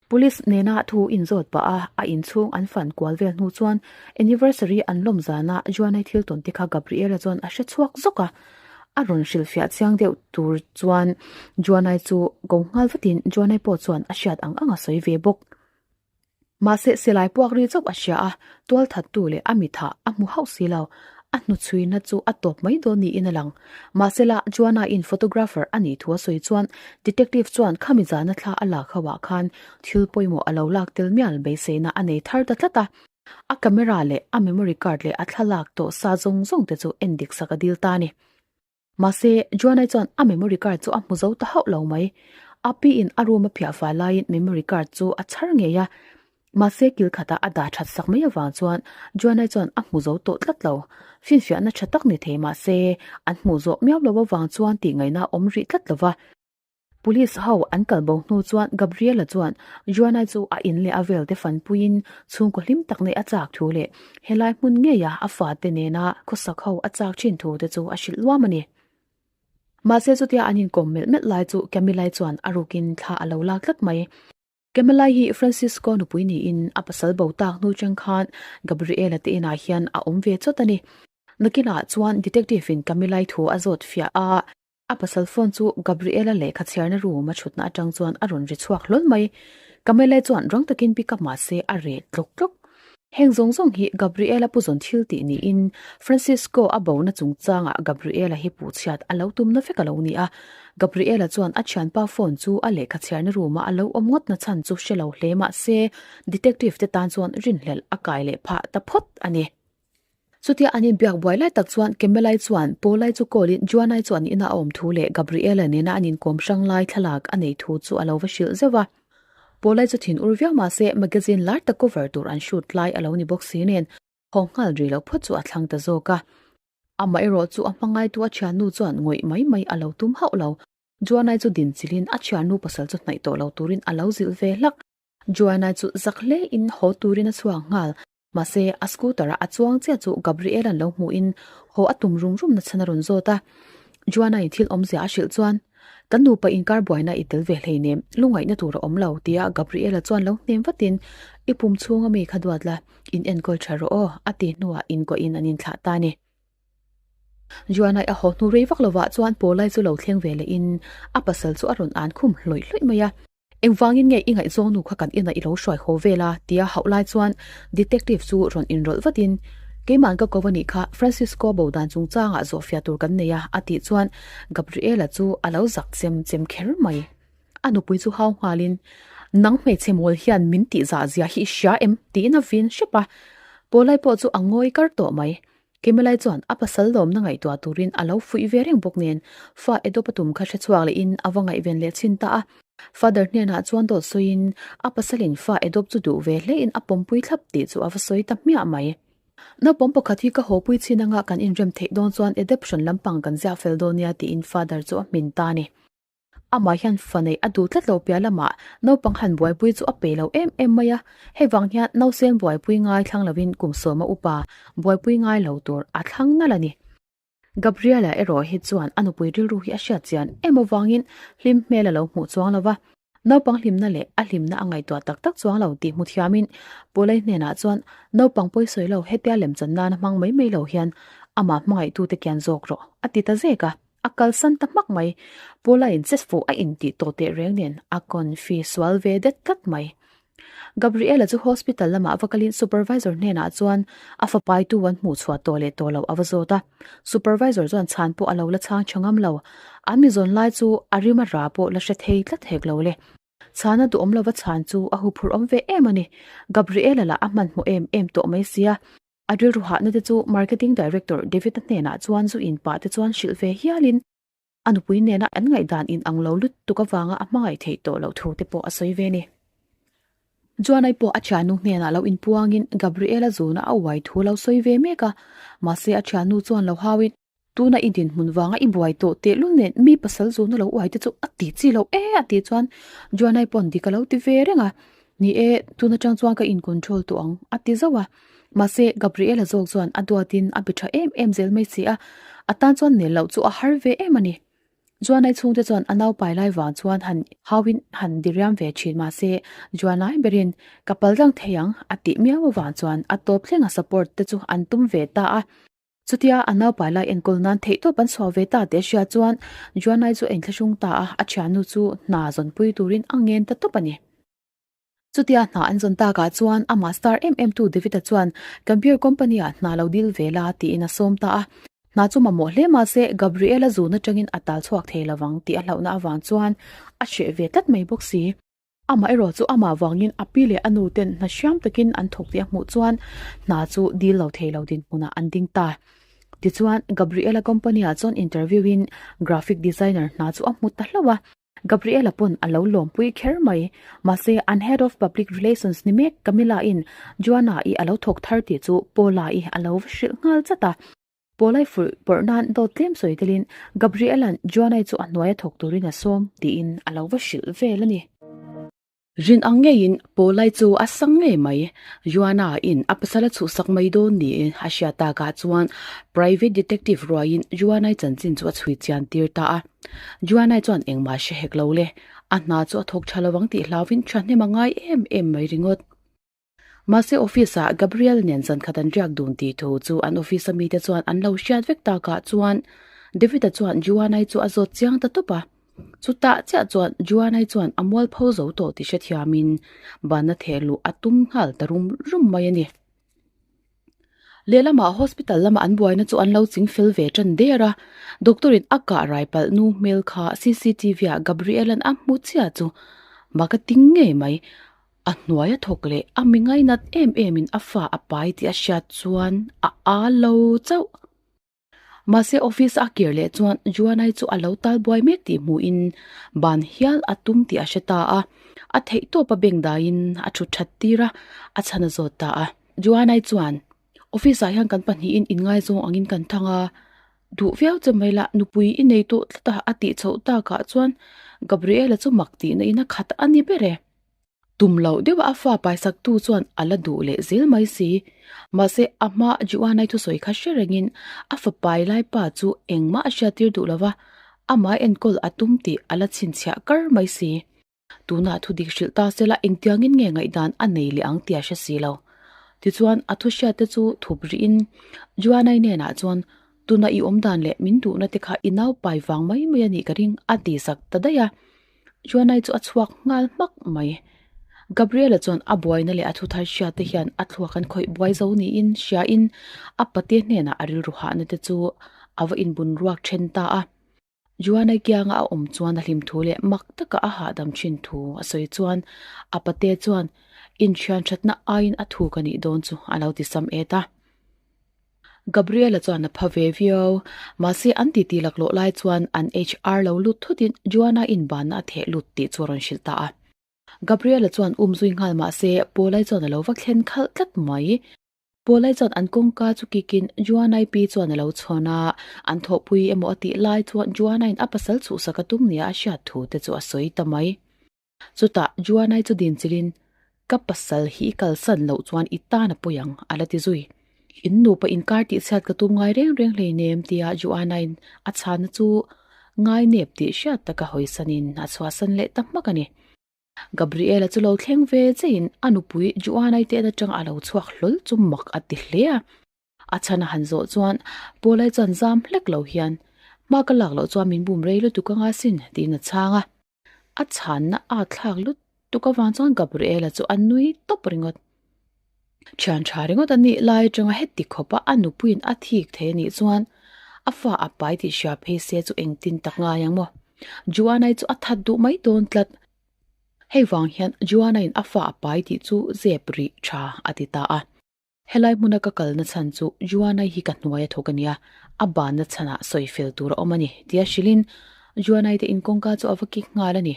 Police nena thu inzawt pah a, a inchhung an fan kual vel hnu chuan anniversary an lawm zana Joanna-i thil tawn te kha Gabriela chuan a hre chhuak zawk a. A rawn hrilhfiah chiang deuh tur chuan Joanna-i chu ko nghal vatin Joanna-i pawh chuan a hriat ang ang a sawi ve bawk. Mahse silai puak ri chauh a hria a, tualthattu leh a mithah a hmu hauh si lo. A hnuchhuina chu a tawp mai dawn niin a lang. Mahsela, Joanna-in photographer a nih thu a sawi chuan detective chuan khami zana thla a lak ho ah khan thil pawimawh a lo lak tel mial beiseina a nei thar ta tlat a. A camera leh a memory card leh a thlalak tawh sa zawng zawng te chu en dik sak a dil ta a ni. Mahse, Joanna chuan a memory card chu a hmu zo ta hauh lo mai. A piin a room a phiah fai laiin memory card chu a chhar ngei a. Mahse, kil khatah a dah that sak mai avang chuan Joanna chuan a hmu zo tawh tlat lo. Finfiahna tha tak ni thei mahse, an hmuh zawh miau lo avang chuan tih ngaihna a awm rih tlat lo va. Police ho an kal bo hnu chuan Gabriela chuan Joanna chu a in leh a vel te fanpuiin chhungkaw hlim tak neih a chak thu leh helai hmun ngeia a fate nena khawsak ho a chak thin thu te chu a hrilh luam a ni. Mahse chutia an inkawm melh melh lai chu Camilla-i chuan a rukin thla a lo lak tlat mai. Camilla-i hi Francisco nupui niin a pasal bo tak hnu chang khan Gabriela te inah hian a awm ve chawt a ni. Nakinah chuan detective in Camilla-i thu a zawt fiah a. A pasal phone chu Gabriela lehkha chhiarna room a thutna atang chuan a rawn ri chhuak hlawl mai. Camille chuan rang takin pick up mahse a reh tlawk tlawk. Heng zawng zawng hi Gabriela pu zawn thil tih niin Francisco a bona chungchangah Gabriela hi puhchhiat a lo tumna vek a lo ni a. Gabriela chuan a thianpa phone chu a lehkha chhiarna room a a lo awm ngawt na chhan chu hre lo hle mahse detective te tan chuan rinhlelh a kai leh phah ta phawt a ni. Chutia an inbiak buai lai tak chuan Kemelai chuan Paulai chu call in Joanai chu an ina a awm thu leh Gabriela nena an inkawm hrang lai thlalak a nei thu chu a lo va hrilh zeuh a. Paulai chu thin ur viau mahse magazine lar tak cover tur an shoot lai a lo ni bawk si nen haw nghal ri lo phawt chu a thlang ta zawk a. Amaherawh chu a hmangaitu a thiannu chuan ngawih mai mai a lo tum hauh lo. Joanai chu din chilhin a thiannu pasal chu hnaih tawh lo turin a lo zilh ve hlak. Joanai chu zak hle in haw turin a chhuak nghal. Mahse, a scooter-a a chuang chiah chu Gabriel-a'n lo hmuhin haw a tum rum rum nachhan a rawn zawt a. Joanna-in thil awmzia a hrilh chuan, Kan nupa inkar buaina i tel ve hleinem, lungaihna tur a awm lo, tia Gabriel-a chuan lo hnem vatin, I pum chhunga mi kha duat la, in enkawl tha rawh aw, a ti hnuah inkuahin an inthlah ta a ni. Joanna-i a haw hnu rei vak lovah chuan Paul-i chu lo thleng ve lehin a pasal chu a rawn an khum hlawih hlawih mai a. Engvangin nge i ngaihzawng nu kha kan inah i lo hruai haw vel a? tia hauh lai chuan detective chu rawn inrawlh vatin, Keima'n ka ko a nih kha, Francisco bo dan chungchangah zawhfiah tur kan nei a, a tih chuan Gabriela chu a lo zak chem chem kher mai. A nupui chu hau nghalin, Nang hmeichhe mawl hian min tihzah zia hi i hria em? tiin a vin hrep a. Pawlai pawh chu a ngawi kar tawh mai. Kemalai chuan a pasal lawmna ngaihtuah turin a lo fuih ve reng bawk nen, fa Edawp a tum kha hre chhuak lehin a va ngaihven leh chhin ta a. Father hnenah chuan dawt sawiin a pasalin fa Edawp chu duh ve hlein a pawmpui thlap tih chu a va sawi ta hmiah mai. Naupang pakhat hi ka hawpui chhin anga kan inrem theih dawn chuan adoption lampang kan ziah fel dawn nia tiin Father chu a hmin ta a ni. Amah hian fa neih a duh tlat lo piah lamah naupang han buaipui chu a pe lo em em mai a, hei vang hian nausen buaipui ngai thlang lovin kum sawma upa buaipui ngai lo tur a thlang nalh a ni. Gabriela erawh hi chuan a nupui rilru hi a hriat chian em avangin hlim hmel a lo hmuh chuang lo va, naupang hlimna leh a hlimna a ngaihtuah tak tak chuang lo tih hmu thiamin Pawlei hnenah chuan naupang pawisawi lo hetia lemchan nana hmang mai mai lo hian amah hmangaihtute kian zawk rawh a ti ta zek a. A kalsan ta hmak mai. Paula in che fuh a intih tawh teh reng nen a confi sual ve det tlat mai. Gabriela chu hospital lamah va kalin supervisor hnenah chuan a fapaitu an hmuh chhuah tawh leh tawh loh a va zawt a. Supervisor chuan chhan pawh a lo la chhang tha ngam lo. An mi zawn lai chu a rim a ra pawh la hre thei tlat hek lo le. Chhana duhawm lova chhan chu a huphurh awm ve em a ni. Gabriela lah a hmanhmawh em em tawh mai sia. A rilru hahna te chu Marketing Director David-a hnenah chuan zu in pah te chuan hrilh ve hialin a nupui nena an ngaihdan in ang lo lutuk avanga a hmangaih theih tawh loh thu te pawh a sawi ve a ni. Joanna-i pawh a thiannu hnenah lo inpuangin Gabriela zuna a uai thu lo sawi ve mek a, mahse a thiannu chuan lo hauin, Tuna i dinhmun vanga i buai tawh tehlul nen mi pasal zuna lo uai te chu a ti chi lo e a tih chuan Joanna-i pawn dik a lo ti ve reng a, Ni e, tun atang chuan ka in control tawh ang a ti zauh a. Mahse, Gabriela zawk chuan a duatin a be tha em em zel mai si a, a tan chuan nel loh chu a har ve em a ni. Joanna-i chhungte chuan a naupai lai vang chuan han hauin han diriam ve thin mahse Joanna-i berin ka pal tlang thei ang a tih miau avang chuan a tawp thlenga support te chu an tum ve ta a. Chutia a naupai lai enkawl nan theihtawp an chhuah ve ta tih a hria chuan Joanna-i chu a inthlahrung ta a, a thiannu chu hna zawnpui turin a ngen ta tawp a ni. Chutia hna an zawn takah chuan amah star em em tu David-a chuan kan beer company-ah hna lo dil ve la tiin a sawm ta a. Hna chu mamawh hle mahse Gabriel-a zun atangin a tal chhuak thei lovang tih a hlauhna avang chuan a hreh ve tlat mai bawk si. Amah erawh chu amah vangin a pi leh a nu ten hna hriam takin an thawk tih a hmuh chuan hna chu dil lo thei lo dinhmunah an ding ta. Tichuan, Gabriela company-ah chuan interview in graphic designer hna chu a hmu ta hlauh a. Gabriela pawn a lo lawmpui kher mai. Mahse, an head of public relations ni mek Camilla-in Joanna-i a lo thawk thar tih chu Paula-i a lo va hrilh nghal chat a. Paulai furh pawrh nan dawt tlem sawi telin Gabriela'n Joanai chu a hnuaia thawk turin a sawm tiin a lo va hrilh vel a ni. Rin ang ngeiin Paulai chu a sang ngei mai. Joanna in a pasal a chhuhsak mai dawn niin a hriat takah chuan private detective ruaiin Joanai chanchin chu a chhui chian tir ta a. Joanai chuan engmah hre hek lo le, a hna chu a thawk tha lo ang tih hlauhin thahnem a ngai em em mai ringawt. Mahse office ah Gabriel nen zan khat an riak dun tih thu chu an office a mite chuan an lo hriat vek takah chuan David-a chuan Joanna-i chu a zawt chiang ta tawp a. Chutah chiah chuan Joanna-i chuan a mualpho zo tawh tih hrethiamin banna theh luh a tum nghal ta rum rum mai a ni. Lehlamah hospital lama an buaina chu an lo ching fel ve tan der a, doctor in a kah rai palh nu hmel kha cctv ah Gabriel-a'n a hmu chiah chu mak a ting ngei mai. A hnuai a thawk leh a mi ngainat em em in a fa a pai tih a hriat chuan a a lo chauh. Mahse office a kir leh chuan Juanai chu a lo tal buai mek tih hmuhin ban hial a tum tih a hre ta a, a theih tawp a beng daiin a thut that tir a, a chhan a zawt ta a. Juanai chuan, Office ah hian kan pahnihin inngaizawng angin kan thang a, duh viau che mai lah nupui i nei tawh tlat a a tih chhoh takah chuan Gabriela chu mak tihna in a khat a ni ber e. Tum loh deuh a fa paisaktu chuan a la duh leh zel mai si. Mahse, a hma Joanna-i thusawi kha hre rengin a fa pai lai pa chu engmah a hriattir duh lo va, amah enkawl a tum tih a la chhinchhiah kar mai si. Tunah thu dik hrilh ta sela engtiangin nge ngaihdan a nei leh ang tih a hre si lo. Tichuan, a thu hriatte chu thup rihin Joanna-i hnenah chuan, Tuna i awm dan leh min duhna te kha i nau pai vang mai mai a nih ka ring a ti sak ta daih a. Joanna-i chu a chhuak nghal hmak mai. Gabriela chuan a buaina leh a thuthar hriat te hian a thluak an khawih buai zo niin hriain a pate hnenah a rilru hahna te chu a va inbun ruak then ta a. Joanna-i kianga a awm chuan a hlim thu leh mak taka a hahdam thin thu a sawi chuan a pate chuan inthian thatna aiin a thuk a nih dawn chu a lo ti sam et a. Gabriela chuan a pha ve viau. Mahse an titi laklawh lai chuan an HR lo lut thutin Joanna inbanna a theh lut tih chu a rawn hrilh ta a. Gabriela chuan um zui nghal mahse Paulai chuan a lo va thlen khalh tlat mai. Paulai chuan an kawngka chu kikin Joanna-i pi chuan a lo chhawn a, an thawhpui emaw a tih lai chuan Joanna-in a pasal chhuhsak a tum nia a hriat thu te chu a sawi ta mai. Chutah Juanai chu din chilin, Ka pasal hi i kalsan loh chuan i tan a pawi ang, a la ti zui. In nupa inkar tihchhiat ka tum ngai reng reng hleinem, tia Juanai'n a chhanna chu ngai nep tih hriat taka hawisanin a chhuahsan leh ta hmak a ni. Gabriela chu lo thleng ve cheiin a nupui Juanai te atang a lo chhuak hlawl chu mak a ti hle a. A chhan a han zawh chuan Paulai chuan zam hlek lo hian, Hma ka lak loh chuan min bum rei lutuk anga sin, tiin a chhang a. A chhanna a thlak lutuk avang chuan Gabriela chu a nui tawp ringawt. Thian tha ringawt a nih lai atanga heti khawpa a nupuiin a thik thei a nih chuan a fa a pai tih hria phei se chu engtin tak ngai ang maw? Joanna-i chu a that duh mai dawn tlat. Hei vang hian Joanna-in a fa a pai tih chu zep rih tha a ti ta a. Helai hmuna ka kalna chhan chu Juanai hi ka hnuai a thawk a nia, a banna chhanah sawi fel tur a awm a ni, tia hrilhin Juanai te in kawngka chu a va kik nghal a ni.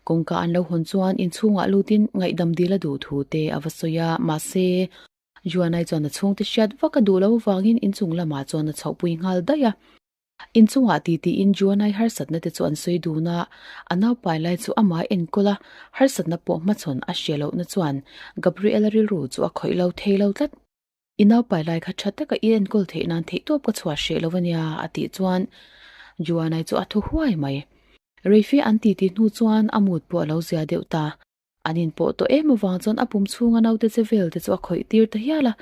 Kawngka an lo hawn chuan inchhungah lutin ngaihdam dil a duh thu te a va sawi a, mahse, Juanai chuan a chhungte hriat vak a duh lo vangin inchung lamah chuan a chhohpui nghal daih a. Inchungah ti tiin Juanai harsatna te chu an sawi dun a, a naupai lai chu amah a enkawl a, harsatna pawh hmachhawn a hre lohna chuan Gabriela rilru chu a khawih lo thei lo tlat. I naupai lai kha tha taka i enkawl theih nan theihtawp ka chhuah hreh lo ania a tih chuan Juanai chu a thu huai mai. Reife an titi hnu chuan a mood pawh a lo zia deuh ta. An inpawh tawh em avang chuan a pum chhunga naute che vel te chu a khawih tir ta hial a.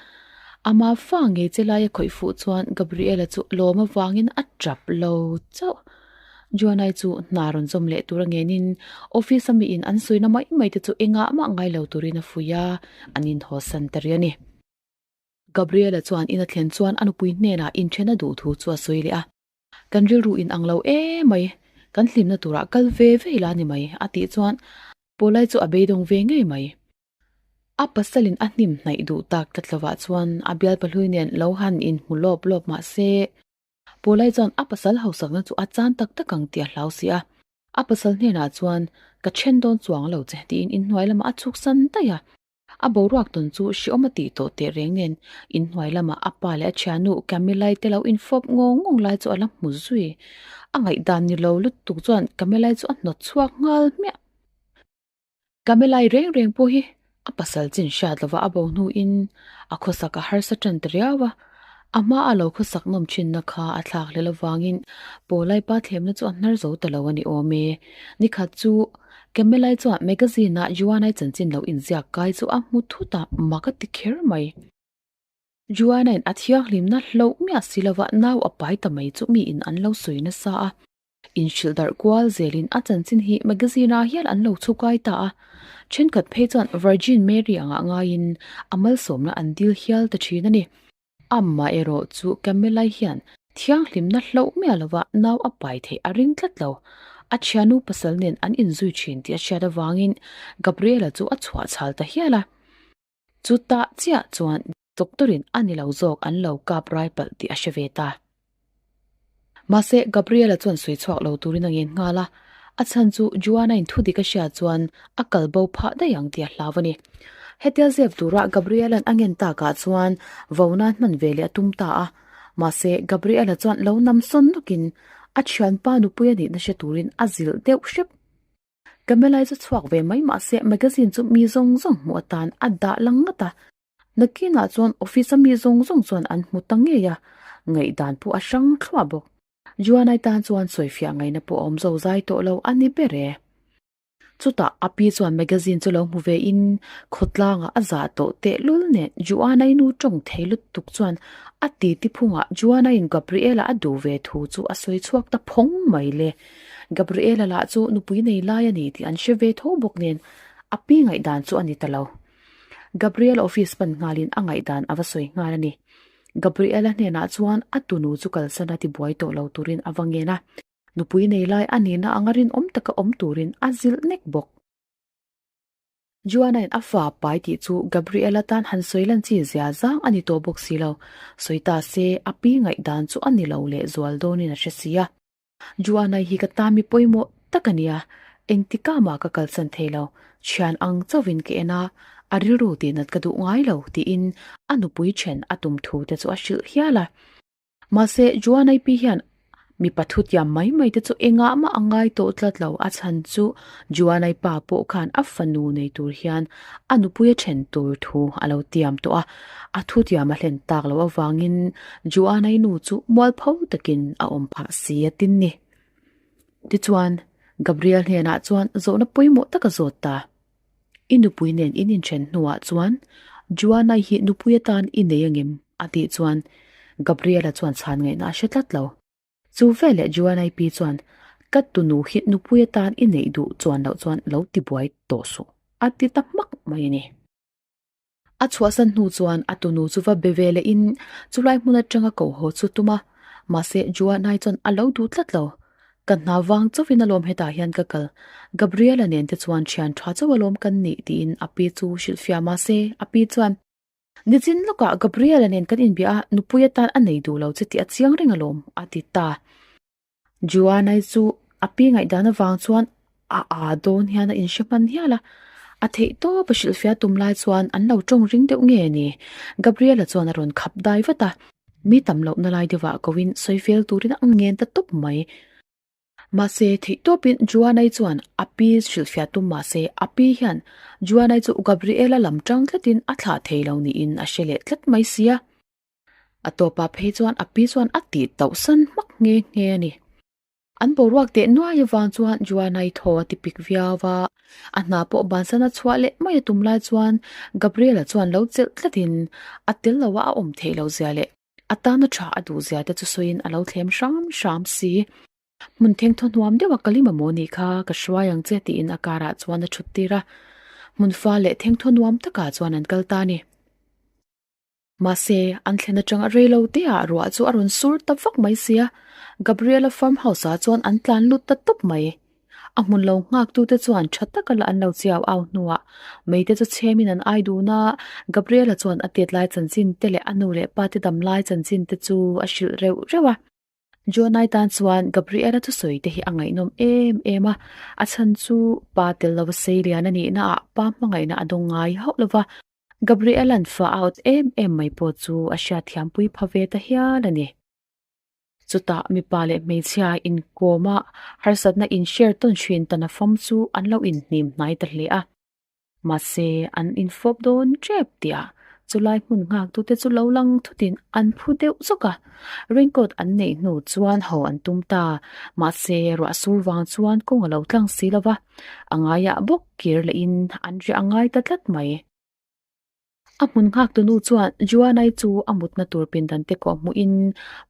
Ama fa ngei che lai a khawih fuh chuan Gabriela chu lawm avangin a tap lo chauh. Joanna-i chu hna rawn zawm leh tur a ngenin office a miin an sawina mai mai te chu engah mah ngai lo turin a fuih a, an inhawsan ta rih a ni. Gabriela chuan in a thlen chuan a nupui hnenah inthen a duh thu chu a sawi leh a. Kan rilru in ang lo e mai, kan hlimna turah kal ve ve ila ni mai, a tih chuan Paulai chu a beidawng ve ngei mai. A pasalin a hnim hnaih duh tak tlat lovah chuan a bial pahlui nen lo han inhmu lawp lawp mah se, Paulai chuan a pasal hausakna chu a chan tak tak ang tih a hlau si a. A pasal hnenah chuan, Ka then dawn chuang lo che, tiin inhnuai lamah a chhuksan daih a. A boruak tawn chu hriawm a tih tawh teh reng nen inhnuai lamah a pa leh a thiannu Camilla-i te lo infawp ngawng ngawng lai chu a la hmu zui. A ngaihdan ni lo lutuk chuan Camilla-i chu a hnawt chhuak nghal hmiah. Camilla-i reng reng pawh hi a pasal chin hriat lova a bo hnuin a khawsak a harsa tan ta riau a, a hma a lo khawsak nawm thinna kha a thlak hlel avangin Paulai pa thlemna chu a hnar zo ta lo a ni awm e. Nikhat chu Camelai chuan magazine-ah Joanna-i chanchin lo inziak kai chu a hmu thut a, mak a ti kher mai. Joanna-in a thianghlimna hlauh miah si lova nau a pai ta mai chu miin an lo sawi nasa a. Inhrilh darh kual zelin a chanchin hi magazine-ah hian an lo chhukai ta a. Thenkhat phei chuan Virgin Mary angah ngaiin a malsawmna an dil hial ta thin a ni. Amah erawh chu Camilla hian thianghlimna hlauh miah lova nau a pai theih a ring tlat lo. A thiannu pasal nen an inzui thin tih a hriat avangin Gabriela chu a chhuah chhal ta hial a. Chutah chiah chuan Doctor-in a ni lo zawk an lo kap rai palh tih a hre ve ta. Mahse, Gabriela chuan sawi chhuak lo turin a ngen nghal a, a chhan chu Joanna-in thu dik a hriat chuan a kal bo phah daih ang tih a hlau a ni. Hetia zep tura Gabriela'n a ngen takah chuan vo nan hman ve leh a tum ta a, mahse Gabriela chuan lo nam sawn nawkin a thianpa nupui a nihna hre turin a zilh deuh hrep. Camilla-i chu chhuak ve mai mahse magazine chu mi zawng zawng hmuh atan a dah lang ngat a, Nakinah chuan office a mi zawng zawng chuan an hmu ta ngei a, ngaihdan pawh a hrang thluah bawk. Joanai tan chuan sawifiah ngaihna pawh a awm zo zai tawh lo a ni ber e. Chutah a pi chuan magazine chu lo hmu ve in khawtlangah a zah tawh tehlul nen Joanai nu tawng thei lutuk chuan a titi phungah Joanaiin Gabriela a duh ve thu chu a sawi chhuak ta phawng mai le. Gabriela lah chu nupui nei lai a ni tih an hre ve tho bawk nen a pi ngaihdan chu a ni ta lo. Gabriel office pan nghalin a ngaihdan a va sawi nghal a ni. Gabriela hnenah chuan a tunu chu kalsan a tibuai tawh lo turin a va ngen a, nupui nei lai a nihna anga rinawm taka awm turin a zilh nek bawk. Joanna-in a fa pai tih chu Gabriela tan han sawi lan chi zia zang a ni tawh bawk si lo. Sawi ta se, a pi ngaihdan chu a ni lo leh zual dawnin a hre si a. Joanna-i hi ka tan mi pawimawh tak a nia, engtikah mah ka kalsan thei lo, thian ang chauhin ka en a, a rilru tihnat ka duh ngai lo tiin a nupui then a tum thu te chu a hrilh hial a. Mahse, Joanna-i pi hian mipa thutiam mai mai te chu engah mah a ngai tawh tlat lo, a chhan chu Joanna-i pa pawh khan a fanu nei tur hian a nupui a then tur thu a lo tiam tawh a, a thutiam a hlen tak loh avangin Joanna-i nu chu mualpho takin a awm phah si a tin ni. Tichuan, Gabriel hnenah chuan zawhna pawimawh tak a zawt ta. I nupui nen in inthen hnuah chuan Joanna-i hi nupui atan i nei angem? a tih chuan Gabriel-a chuan chhan ngaihna a hre tlat lo. Chu veleh Joanna-i pi chuan, Ka tunu hi nupui atan i neih duh chuan loh chuan lo tibuai tawh suh, a ti ta hmak mai a ni. A chhuahsan hnu chuan a tunu chu va be ve leh in chulai hmun atanga ko haw chu tum a, mahse Joanna-i chuan a lo duh tlat lo. Ka hna vang chauhin alawm hetah hian ka kal, Gabriela nen te chuan thian tha chauh alawm kan nih tiin a pi chu hrilhfiah mahse a pi chuan, Nichin lawkah Gabriela nen kan inbia a, nupui atan a nei duh lo che tih a chiang reng alawm a ti ta. Joanna-i chu a pi ngaihdan avang chuan a aa dawn hian a inhre hman hial a, a theih tawp a hrilhfiah tum lai chuan an lo tawng ring deuh nge ni? Gabriela chuan a rawn khap dai vat a, mi tam lohna lai deuhah koin sawi fel turin a ngen ta tawp mai. Mahse, theih tawpin Joanna-i chuan a pi hrilhfiah tum mahse a pi hian Joanna-i chu Gabriela lam tang tlatin a thlah thei lo niin a hre leh tlat mai sia. A tawpah phei chuan a pi chuan a tih tauh san hmak nghe nghe a ni. An boruak teh nuai avang chuan Joanna-i thaw a ti pik viau a, a hna pawh bansan a chhuah leh mai a tum lai chuan Gabriel-a chuan lo chelh tlatin a tel lo a a awm theih loh zia leh a tana tha a duh zia te chu sawiin a lo thlem hram hram si. Hmun thengthaw hnuam deuh a kal i mamawh nih kha ka hruai ang che tiin a car ah chuan a thut tir a, hmun fa leh thengthaw nuam takah chuan an kal ta a ni. Mahse, an thlen atanga rei lo te ah ruah chu a rawn sur ta vak mai sia, Gabriela farm house ah chuan an tlan lut ta tawp mai. A hmun lo nghak tu te chuan tha taka la an lo chiau au hnuah mei te chu chhem in an ai dun a, Gabriela chuan a tet lai chanchin te leh a nu leh pa te dam lai chanchin te chu a hrilh reuh reuh a. Joanai tan chuan Gabriela thusawi te hi a ngaihnawm em em a, a chhan chu pa tel lova sei lian a nihna ah pa hmangaihna a dawng ngai hauh lova, Gabriela'n fa a awt em em mai pawh chu a hriatthiampui pha ve ta hial a ni. Chutah mipa leh hmeichhia inkawm a, harsatna inshare tawn thin tana fam chu an lo inhnim hnai ta hle a. Mahse, an infawp dawn tep tihah chulai hmun nghaktute chu lo lang thutin an phu deuh zawk a. Raincoat an neih hnu chuan haw an tum ta. Mahse, ruah sur vang chuan kawng a lo tlang si lo va, a ngaiah bawk kir lehin an riah a ngai ta tlat mai. A hmun nghaktu nu chuan Juanai chu a mutna tur pindan te kawh hmuhin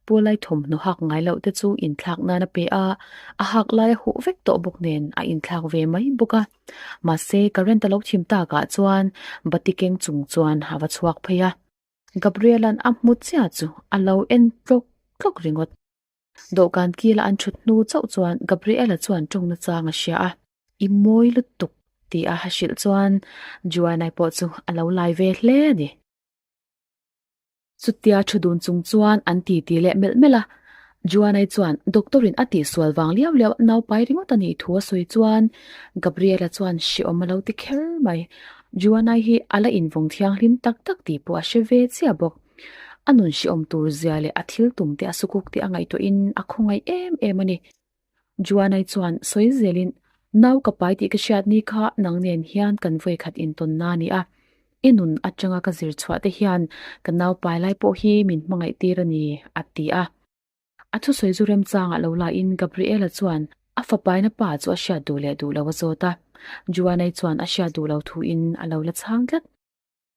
Paulai thawmhnaw hak ngai loh te chu inthlak nan a pe a, a hak lai a huh vek tawh bawk nen a inthlak ve mai bawk a. Mahse, current a lo thim takah chuan bati keng chung chuan a va chhuak phei a. Gabriel-a'n a hmu chiah chu a lo en tlawk tlawk ringawt. Dawhkan kila an thut hnu chauh chuan Gabriel-a chuan tawngna chang a hria a. I mawi lutuk tih a hrilh chuan Joanna-i pawh chu a lo lai ve hle a ni. Chutia thu dun chung chuan an ti ti leh melh melh a. Joanna-i chuan doctor-in a tihsual vang liau liau nau pai ringawt a nih thu a sawi chuan Gabriel-a chuan hreawm a lo ti kher mai. Joanna-i hi a la invawng thianghlim tak tak tih pawh a hre ve chiah bawk. A nun hreawm tur zia leh a thil tum te a sukuk te a ngaihtuahin a khawngaih em em a ni. Juanai chuan sawi zelin, Nau ka pai tih ka hriat ni kha nang nen hian kan vawikhat intawnna a ni a. I nun atanga ka zir chhuah te hian ka nau pai lai pawh hi min hmangaih tir a ni, a ti a. A thusawi zu remchangah lo lain Gabriela chuan a fapaina pa chu a hriat duh leh duh lo a zawt a. Juanai chuan a hriat duh lo thuin a lo la chhang tlat.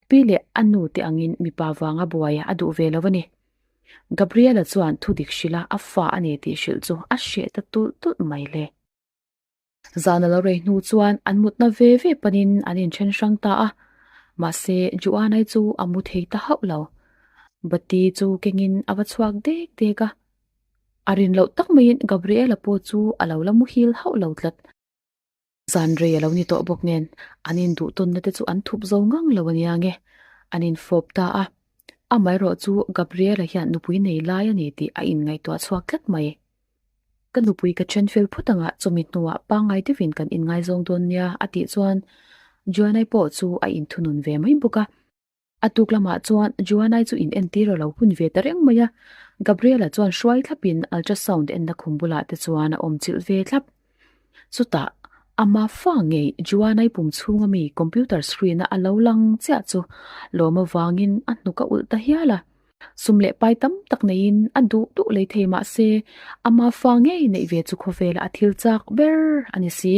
Pi leh a nu te angin mipa vanga buai a duh ve lo a ni. Gabriela chuan thu dik hrilh a, a fa a ni tih hrilh chu a hreh ta tulh tulh mai le. Zan a lo rei hnu chuan an mutna ve ve panin an inthen hrang ta a, mahse Joanna-i chu a mu thei ta hauh lo. Bati chu kengin a va chhuak dek dek a, a rin loh tak maiin Gabriela pawh chu a lo la muhil hauh lo tlat. Zan rei a lo ni tawh bawk nen an induh tawnna te chu an thup zo ngang lo a nia nge, an infawp ta a. Amaherawh chu Gabriela hian nupui nei lai a ni tih a inngaihtuah chhuak tlat mai. Ka nupui ka then fel phut anga chawmi hnuah pangngai deuhin kan inngaizawng dawn nia a tih chuan Joanna-i pawh chu a inthunun ve mai bawk a. A tuk lamah chuan Joanna-i chu in entir a lo hun ve ta reng mai a, Gabriela chuan hruai thlapin ultrasound enna khum bulah te chuan a awm chilh ve thlap. Chutah, ama fa ngei Joanna-i pum chhunga mi computer screen-a a lo lang chiah chu lawm avangin a hnuk a ulh ta hial a. Sum leh pai tam tak neiin a duh duh lei thei mah se, ama fa ngei neih ve chu khawvela a thil chak ber a ni si.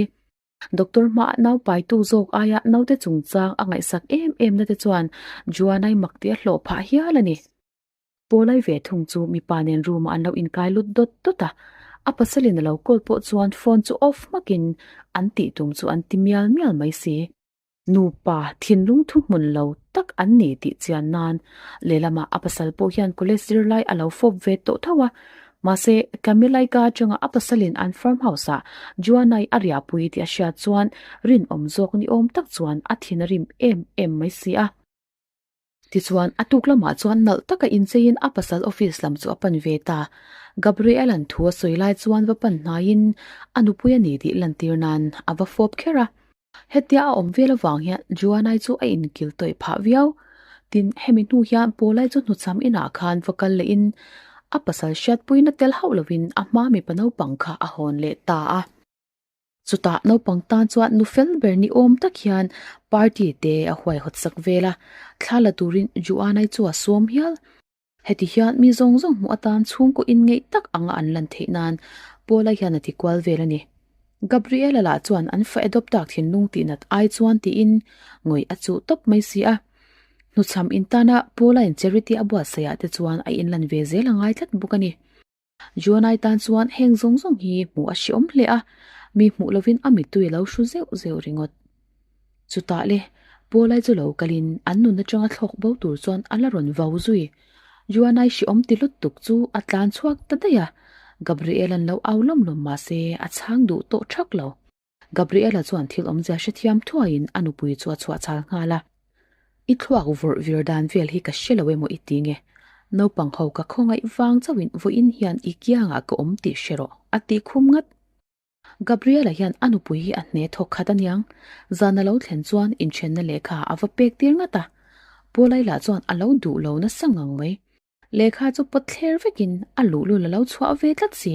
Doctor hmaah nau paitu zawk aia naute chungchang a ngaihsak em em na te chuan Juanai mak tih a hlawh phah hial a ni. Pawlai ve thung chu mipa nen room ah an lo inkai lut dawt dawt a, a pasalin a lo call pawh chuan phone chu off hmakin an tih tum chu an ti mial mial mai si. Nupa thinlung thuhmun lo tak an ni tih chian nan lehlamah a pasal pawh hian college zirlai a lo fawp ve tawh tho a, mahse Camilla-i ka atanga a pasalin an farm house-ah Joanna-i a riahpui tih a hriat chuan rinawm zawk ni awm tak chuan a thin a rim em em mai si a. Tichuan, a tuk lamah chuan nalh taka incheiin a pasal office lam chu a pan ve ta. Gabriel-a'n thu a sawi lai chuan va pan hnaiin a nupui a ni tih lantir nan a va fawp kher a. Hetia a awm vel avang hian Joanna-i chu a inkil tawih phah viau. Tin, hemi hnu hian Paula-i chu hnuchham inah khan va kal lehin a pasal hriatpuina tel hauh lovin a hma mipa naupang kha a hawn leh ta a. Chutah naupang tan chuan nu fel ber ni awm tak hian party te a huaihawt sak vel a, thla la turin Juanai chu a sawm hial. Heti hian mi zawng zawng hmuh atan chhungkaw inngeih tak anga an lan theih nan Paula hian a ti kual vel a ni. Gabriela lah chuan an fa adopt tak thinlung tih nat ai chuan tiin ngawih a chuh tawp mai si a. Hnuchham intana Paula in charity a buatsaih ah te chuan a inlan ve zel a ngai tlat bawk a ni. Joanai tan chuan heng zawng zawng hi hmuh a hreawm hle a, mi hmuh lovin a mittui a lo hru zeuh zeuh ringawt. Chutah le, Paulai chu lo kalin an nun atanga thlawk bo tur chuan a la rawn vau zui. Joanai hreawm ti lut tuk chu a tlan chhuak ta daih a, Gabriel-a'n lo au lawm lawm mah se a chhang duh tawh thak lo. Gabriela chuan thil awmzia hrethiam thuaiin a nupui chu a chhuah chhal nghal a. I thluak vawrh vir dan vel hi ka hre lo emaw i ti nge? Naupang ho ka khawngaih vang chauhin vawiin hian i kiangah ka awm tih hre rawh, a ti khum ngat. Gabriela hian a nupui hi a hne thawk khat aniang. Zan a lo thlen chuan inthenna lehkha a va pek tir ngat a. Paulai lah chuan a lo duh lo nasa ngang mai. Lehkha chu pawt thler vekin a luhlul a lo chhuah ve tlat si.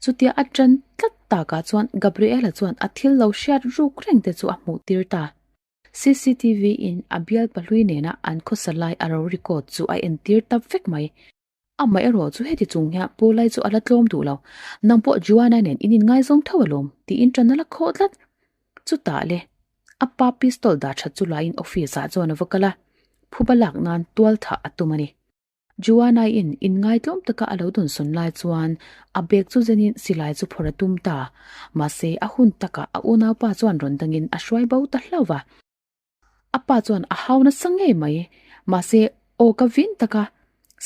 Chutia a ṭan tlat takah chuan Gabriela chuan a thil lo hriat ruk reng te chu a hmuh tir ta. CCTV in a bial pahlui nena an khawsa lai a ro record chu a entir ta vek mai. Amah erawh chu heti chung hian Paulai chu a la tlawm duh lo. Nang pawh Joanna nen in inngaizawng tho alawm tiin ṭan a la khawh tlat. Chutah le, a pa pistol dah ṭhat chu laiin office ah chuan a va kal a. phuba lak nan tual thah a tum a ni. Joanna-in inngaitlawm taka a lo dawnsawn lai chuan a bag chu zenin silai chu phawrh a tum ta. Mahse, a hun takah a unaupa chuan rawn dangin a hruai bo ta hlauh va. A pa chuan a hau nasa ngei mai. Mahse, aw ka vin taka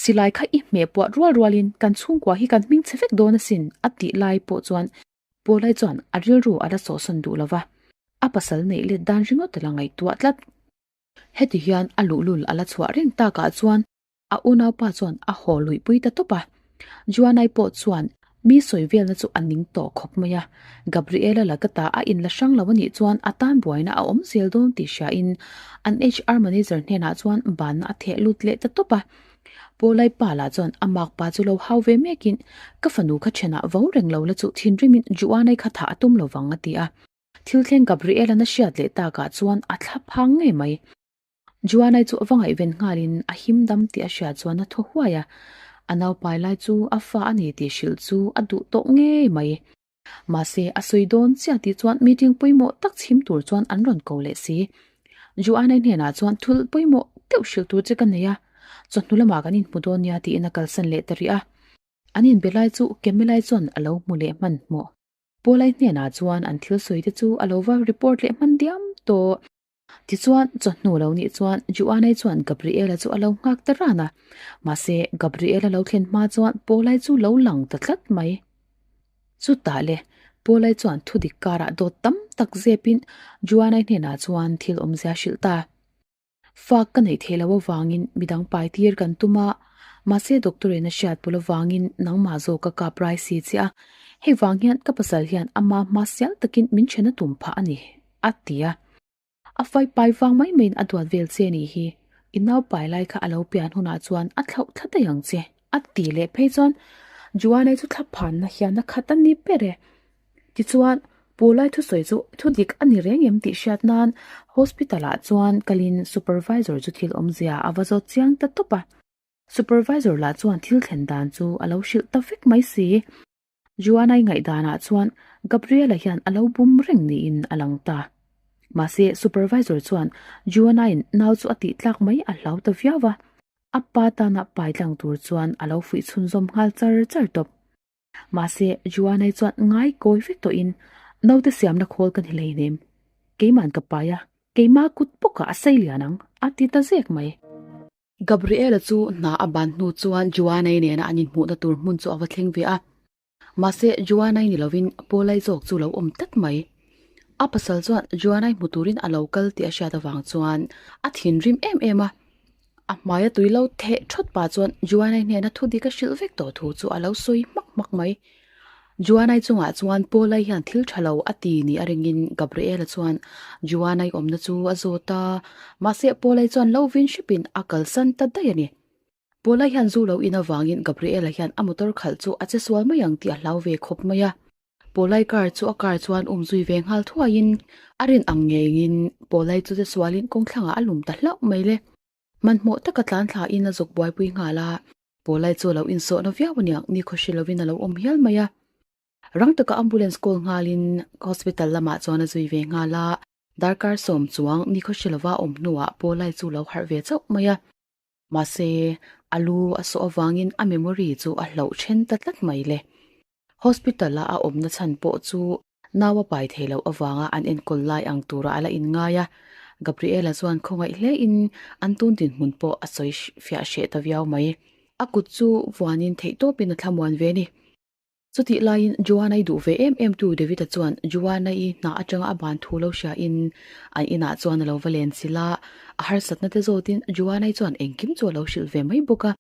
silai kha i hmeh puah rual rualin kan chhungkua hi kan hming chhe vek dawn asin a tih lai pawh chuan Paulai chuan a rilru a la sawhsawn duh lo va, a pasal neih let dan ringawt a la ngaihtuah tlat. Heti hian a luhlul a la chhuah reng takah chuan a unaupa chuan a haw luihpui ta tawp a. Juanai pawh chuan mi sawi velna chu a ning tawh khawp mai a, Gabriela laka ta a inla hrang lo anih chuan a tan buaina a awm zel dawn tih hriain an HR manager hnenah chuan banna a theh lut leh ta tawp a. Paulai pa lah chuan a makpa chu lo hau ve mekin ka fanu kha thenah vo reng lo la chu thinrimin Juanai kha thah a tum lo vang a ti a. Thil thleng Gabriel-a'n a hriat leh takah chuan a thla phang ngei mai. Joanna-i chu a va ngaihven nghalin a him dam tih a hriat chuan a thaw huai a, a naupai lai chu a fa a ni tih hrilh chu a duh tawh ngei mai. Mahse, a sawi dawn chiah tih chuan meeting pawimawh tak chhim tur chuan an rawn ko leh si. Joanna-i hnenah chuan thil pawimawh deuh hrilh tur che ka nei a, chawhnu lamah kan inhmu dawn nia tiin a kalsan leh ta rih a. An inbe lai chu Camilla-i chuan a lo hmu leh hmanhmawh. Paulai hnenah chuan an thil sawi te chu a lo va report leh hman diam tawh. Tichuan, chawhnu lo nih chuan Juanai chuan Gabriela chu a lo nghak ta ran a. Mahse, Gabriela lo thlen hma chuan Paulai chu lo lang ta tlat mai. Chutah le, Paulai chuan thudik karah dawt tam tak zepin Juanai hnenah chuan thil awmzia hrilh ta. Fak ka neih theih loh avangin midang pai tir kan tum a, mahse doctor in a hriat pawlh avangin nangmah zawk ka kap rai si che a, hei vang hian ka pasal hian ama hma sial takin min then a tum phah a ni, a ti a. A fai pai vang mai maiin a duat vel che ni hi, i nau pai lai kha a lo pian hunah chuan a thlauh thla daih ang che, a ti leh phei chuan Joanna-i chu thla phanna hian a khat a ni ber e. Tichuan, Pulai thusawi chu thu dik a ni reng em tih hriat nan hospital ah chuan kalin supervisor chu thil awmzia a va zawt chiang ta tawp a. Supervisor lah chuan thil thlen dan chu a lo hrilh ta vek mai si. Joanna-i ngaihdanah chuan Gabriela hian a lo bum reng niin a lang ta. Mahse, supervisor chuan Joanna-in nau chu a tih tlak mai a hlau ta viau a, a pa tana pai tlang tur chuan a lo fuih chhunzawm nghal char char tawp. Mahse, Joanna-i chuan ngai kawi vek tawhin, Naute siamna khawl ka ni hleinem. Keima'n ka pai a, keimah kut bawkah a sei lian ang, a ti ta zek mai. Gabriela chu hna a ban hnu chuan Joanna-i nena an inhmuhna tur hmun chu a va thleng ve a. Mahse, Joanna-i ni lovin Paul-i zawk chu lo awm tlat mai. A pasal chuan Joanna-i hmu turin a lo kal tih a hriat avang chuan a thinrim em em a. A hmaia tui lo theh thawt pah chuan Joanna-i hnena thu dik a hrilh vek tawh thu chu a lo sawi hmak hmak mai. Joanna-i chungah chuan Paul-i hian thil tha lo a ti ni a ringin Gabriela chuan Joanna-i awmna chu a zawt a, mahse Paul-i chuan lo vin hrepin a kalsan ta daih a ni. Paul-i hian zu lo in avangin Gabriela hian a motor khalh chu a che sual mai ang tih a hlau ve khawp mai a. Paulai car chu a car chuan um zui ve nghal thuaiin a rin ang ngeiin Paulai chu te sualin kawngthlangah a lum ta hlauh mai le. Hmanhmawh taka tlan thlain a zuk buaipui nghal a, Paulai chu a lo insawhna viau aniang ni khaw hre lovin a lo awm hial mai a. Rang taka ambulance call nghalin hospital lamah chuan a zui ve nghal a, darkar sawm chuang ni khaw hre lova awm hnuah Paulai chu lo harh ve chauh mai a. Mahse, a lu a sawh avangin a memory chu a hloh then ta tlat mai le. Hospital a a awmna chhan pawh chu nau a pai thei loh avanga an enkawl lai ang tura a la inngai a, Gabriela chuan khawngaih hlein an tun dinhmun pawh a sawi fiah hreh ta viau mai. A kut chu vuanin theihtawpin a thlamuan ve a ni. Chutih laiin Joanna-i duh ve em em tu David-a chuan Joanna-i hna atanga a ban thu lo hriain an inah chuan a lo va len chilh a, a harsatna te zawtin Joanna-i chuan engkim chu a lo hrilh ve mai bawk a.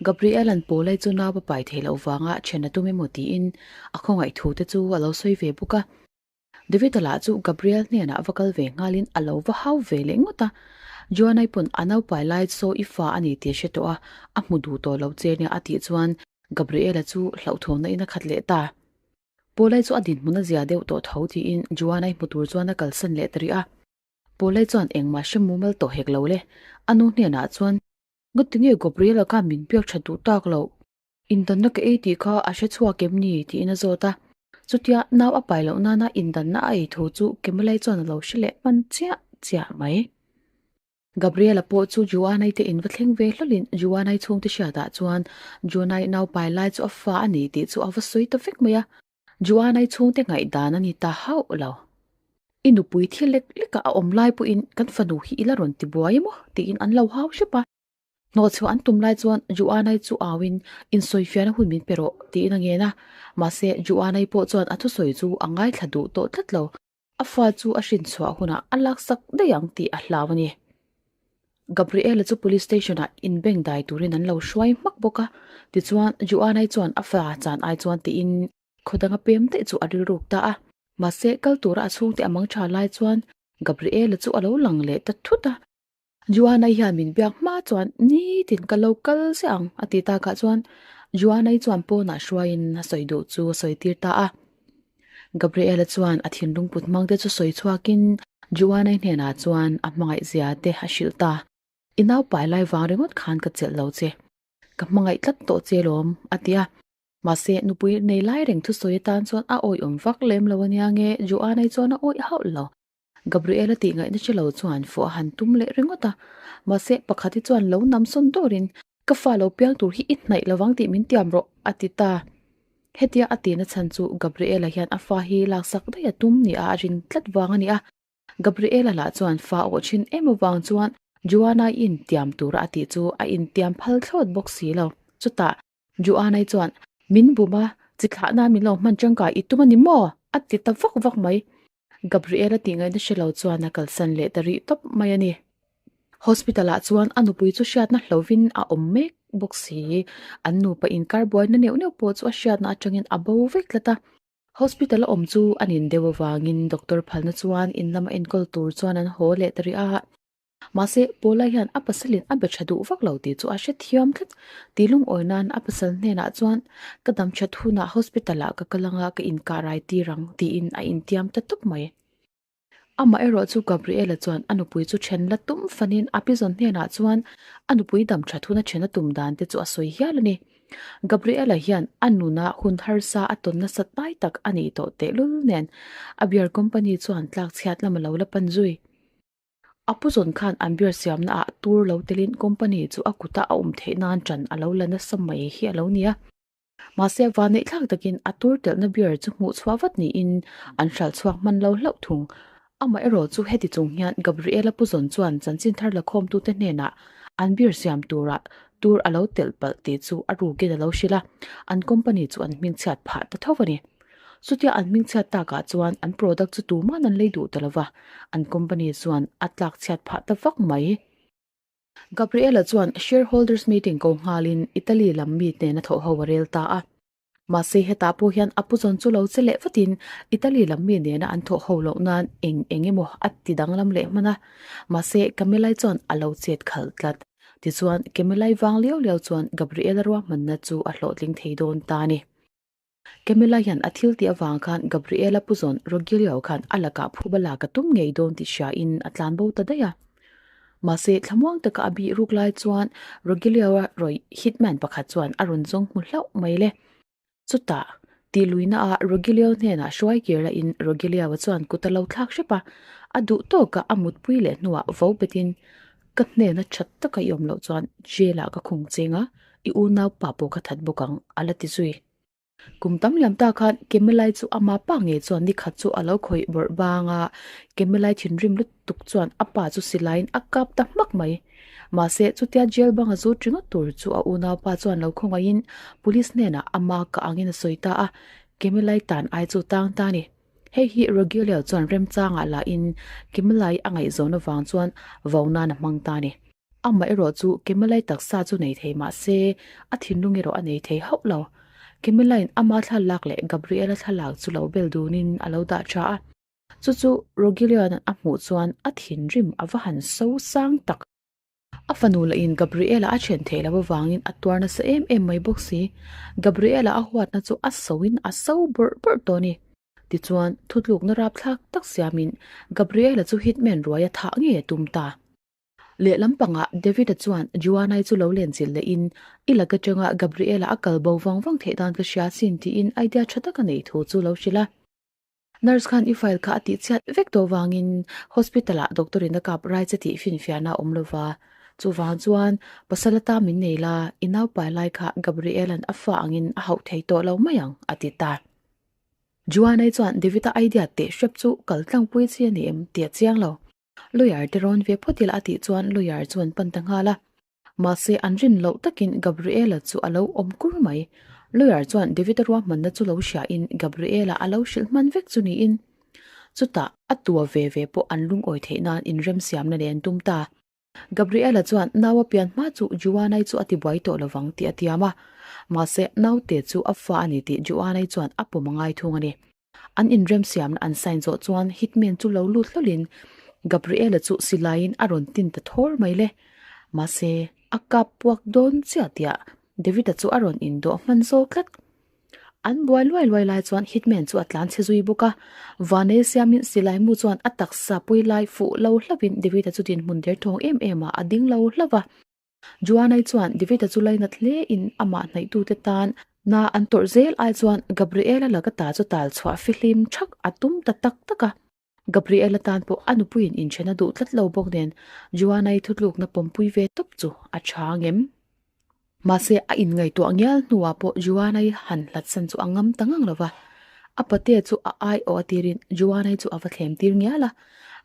Gabriel-a'n Paul-i chu nau a pai theih loh vanga then a tum emaw tiin a khawngaih thu te chu a lo sawi ve bawk a. David-a lah chu Gabriel hnenah va kal ve nghalin a lo va hau ve leh ngawt a. Joanna-i pawn a naupai lai saw i fa a ni tih a hre tawh a, a hmu duh tawh lo che nia a tih chuan Gabriel-a chu hlauhthawnna in a khat leh ta. Paul-i chu a dinhmun a zia deuh tawh tho tiin Joanna-i hmu tur chuan a kalsan leh ta rih a. Paul-i chuan engmah hre mumal tawh hek lo le, a nu hnenah chuan Ngati nge Gabriela khan min biak tha duh tak loh? Indanna ka ei tih kha a hre chhuak em ni? tiin a zawt a. Chutia nau a pai loh nana indanna a ei thu chu Kemalai chuan a lo hre leh hman chiah chiah mai. Gabriela pawh chu Joanai te in va thleng ve hlawlin Joanai chhungte hriatah chuan Joanai naupai lai chu a fa a ni tih chu a va sawi ta vek mai a. Joanai chhungte ngaihdan a ni ta hauh lo. I nupui thil lek lekah a awm lai pawhin kan fanu hi i la rawn ti buai emaw tiin an lo hau hrep a. Hnawhchhuah an tum lai chuan Joanai chu auin insawifiahna hun min pe rawh tiin a ngen a. Mahse Joanai pawh chuan a thusawi chu a ngaithla duh tawh tlat lo. A fa chu a hrinchhuah hunah a laksak daih ang tih a hlau a ni. Gabriela chu police station ah inbeng dai turin an lo hruai hmak bawk a, tichuan Joanai chuan a fa chan ai chuan tiin khaw danga pem daih chu a rilruk ta a. Mahse kal tura a chhungte a mang tha lai chuan Gabriela chu a lo lang leh ta thut a. Joanai hian min biak hma chuan nitin ka lo kal ziah ang a ti takah chuan Joanai chuan pawnah hruaiin a sawi duh chu a sawi tir ta a. Gabriela chuan a thinlung put hmang te chu sawi chhuakin Joanai hnenah chuan a hmangaih zia te a hrilh ta. I naupai lai vang ringawt khan ka chelh lo che. Ka hmangaih tlat tawh che lawm a ti a. Mahse nupui nei lai reng thusawi atan chuan a awih awm vak lem lo ania nge Joanai chuan a awih hauh lo. Gabriela tih ngaihna che lo chuan fuh a han tum leh ringawt a, mahse pakhat hi chuan lo nam sawn dawrin ka fa lo piang tur hi i hnaih lovang tih min tiam rawh a ti ta. Hetia a tihna chhan chu Gabriela hian a fa hi laksak daih a tum ni a a rin tlat vang a ni a. Gabriela lah chuan fa awh thin em avang chuan Joanna-i intiam tura a tih chu a intiam phal thlawt bawk si lo. Chutah Joanna-i chuan min bum a, chi thlahna min lo hman tangkai i tum a ni maw? a ti ta vak vak mai. Gabriela tih ngaihna hre lo chuan a kalsan leh ta rih tawp mai a ni. Hospital ah chuan a nupui chu hriatna hlovin a awm mek bawk si. An nupa inkar buaina neuh neuh pawh chu a hriatna atangin a bo vek tlat a. Hospital a awm chu a nin deuh avangin doctor phalna chuan in lama enkawl tur chuan an haw leh ta rih a. Mahse, Paula hian a pasalin a be tha duh vak lo tih chu a hrethiam tlat. Tih lungawi nan a pasal hnenah chuan, Ka dam that hunah hospital ah ka kal anga ka inkah rai tir ang, tiin a intiam ta tawp mai. Amah erawh chu Gabriela chuan a nupui chu then la tum fanin a pizawn hnenah chuan a nupui dam that huna then a tum dan te chu a sawi hial a ni. Gabriela hian a nuna hun harsa a tawn nasa tlai tak a nih tawh tehlul nen a beer company chuan tlakchhiat lam a lo la pan zui. A pu zawn khan an beer siamna ah tur lo telin company chu a kuta a awm theih nan ṭan a lo la nasa mai hi a lo ni a. Mahse vanneih thlak takin a tur telhna beer chu hmuh chhuah vat niin an hralh chhuak hman lo hlauh thung. Amaherawh chu heti chung hian Gabriela pu zawn chuan chanchin thar la khawmtute hnenah an beer siam turah tur a lo telh palh tih chu a rukin a lo hrilh a, an company chu an hmingchhiat phah ta tho a ni. Chutia an hmingchhiat takah chuan an product chu tuman an lei duh ta lova, an company chuan a tlak chhiat phah ta vak mai. Gabriela chuan shareholders meeting ko nghalin Italy lam mi hnena thawh ho a rel ta a. Mahse hetah pawh hian a puzawn chu lo che leh vatin Italy lam mi nena an thawh ho loh nan eng eng emaw a ti danglam leh hman a. Mahse Camilla-i chuan a lo chet khalh tlat. Tichuan Camilla-i vang liau liau chuan Gabriela ruahmanna chu a hlawhtling thei dawn ta a ni. Camilla hian a thil tih avang khan Gabriela puzawn Rogelio khan a lakah phuba lak a tum ngei dawn tih hriain a tlan bo ta daih a. Mahse, thlamuang taka a bih ruk lai chuan Rogelio-a rawih hitman pakhat chuan a rawn zawng hmu hlauh mai le. Chutah, tihluihna ah Rogelio hnenah hruai kir lahin Rogelio-a chuan kut a lo thlak hrep a, a duh tawkah a mutpui leh hnuah vo betin, Ka hnena that taka i awm loh chuan jail ah ka khung cheng a, i unau pa pawh ka that bawk ang, a la ti zui. Kum tam liam ta khan Kemelai chu ama pa ngei chuan ni khat chu a lo khawih bawrh bang a, Kemelai thinrim lutuk chuan a pa chu silaiin a kap ta hmak mai. Mahse, chutia jail banga zut ringawt tur chu a unau pa chuan lo khawngaihin police hnenah ama ka angin a sawi ta a, Kemelai tan ai chu tang ta a ni. Hei hi Rogelio chuan remchangah lahin Kemelai a ngaihzawn avang chuan vo nan a hmang ta a ni. Amah erawh chu Kemelai taksa chu nei thei mah se a thinlung erawh a nei thei hauh lo. Kemelaiin ama thlalak leh Gabriela thlalak chu lo bel dunin a lo dah tha a. Chu chu Rogelio'n a hmuh chuan a thinrim a va han so sang tak. A fanu lahin Gabriela a then theih loh avangin a tuar nasa em em mai bawk si. Gabriela a huatna chu a soin a so bawrh bawrh tawh a ni. Tichuan, thutlukna rapthlak tak siamin Gabriela chu hitman ruai a thah ngei a tum ta. Lehlam pangah David-a chuan Joanna-i chu lo lenchilh lehin, I lak atanga Gabriela a kal bo vang vang theih dan ka hria sin tiin idea tha tak a neih thu chu lo hrilh a. Nurse khan i file kha a tih chhiat vek tawh vangin hospital ah doctor in a kap rai che tih finfiahna a awm lo va. Chuvang chuan pasal ata min nei la, i naupai lai kha Gabriel-a'n a fa angin a hauh thei tawh lo mai ang, a ti ta. Joanna-i chuan David-a idea teh hrep chu kal tlangpui chi a ni em tih a chiang lo. Lawyer te rawn ve phawt ila a tih chuan lawyer chu an pan ta nghal a. Mahse an rin loh takin Gabriela chu a lo awm kur mai. Lawyer chuan David-a ruahmanna chu lo hriain Gabriela a lo hrilh hman vek chu niin. Chutah a tua ve ve pawh an lungawi theih nan inremsiamna nen an tum ta. Gabriela chuan nau a pian hma chu Juanai chu a ti buai tawh lovang tih a tiam a, mahse naute chu a fa a ni tih Juanai chuan a pawm a ngai thung a ni. An inremsiamna an sign zawh chuan hitman chu lo lut hlawlhin Gabriela chu silaiin a rawn tin ta thawr mai le. Mahse a kap puak dawn chiah tiah David-a chu a rawn indawh hman zawk tlat. An buai luai luai lai chuan hitman chu a tlan chhe zui bawk a, Vanei siamin silai mu chuan a taksa pui lai fuh lo hlauhin David-a chu dinhmun derthawng em em ah a ding lo hlauh va. Joanna-i chuan David-a chu lainat hle in amah hnaihtute tan na an tawrh zel ai chuan Gabriel-a laka ta chu tal chhuah fihlim thak a tum ta tak tak a. Gabriel-a tan pawh a nupuiin inthen a duh tlat lo bawk nen Joanna-i thutlukna pawmpui ve tawp chu a tha ngem. Mahse a inngaihtuah ngial hnuah pawh Joanna-i han hlatsan chu a ngam ta ngang lo va. A patea chu a aiawh a tirin Joanna-i chu a va thlem tir ngial a.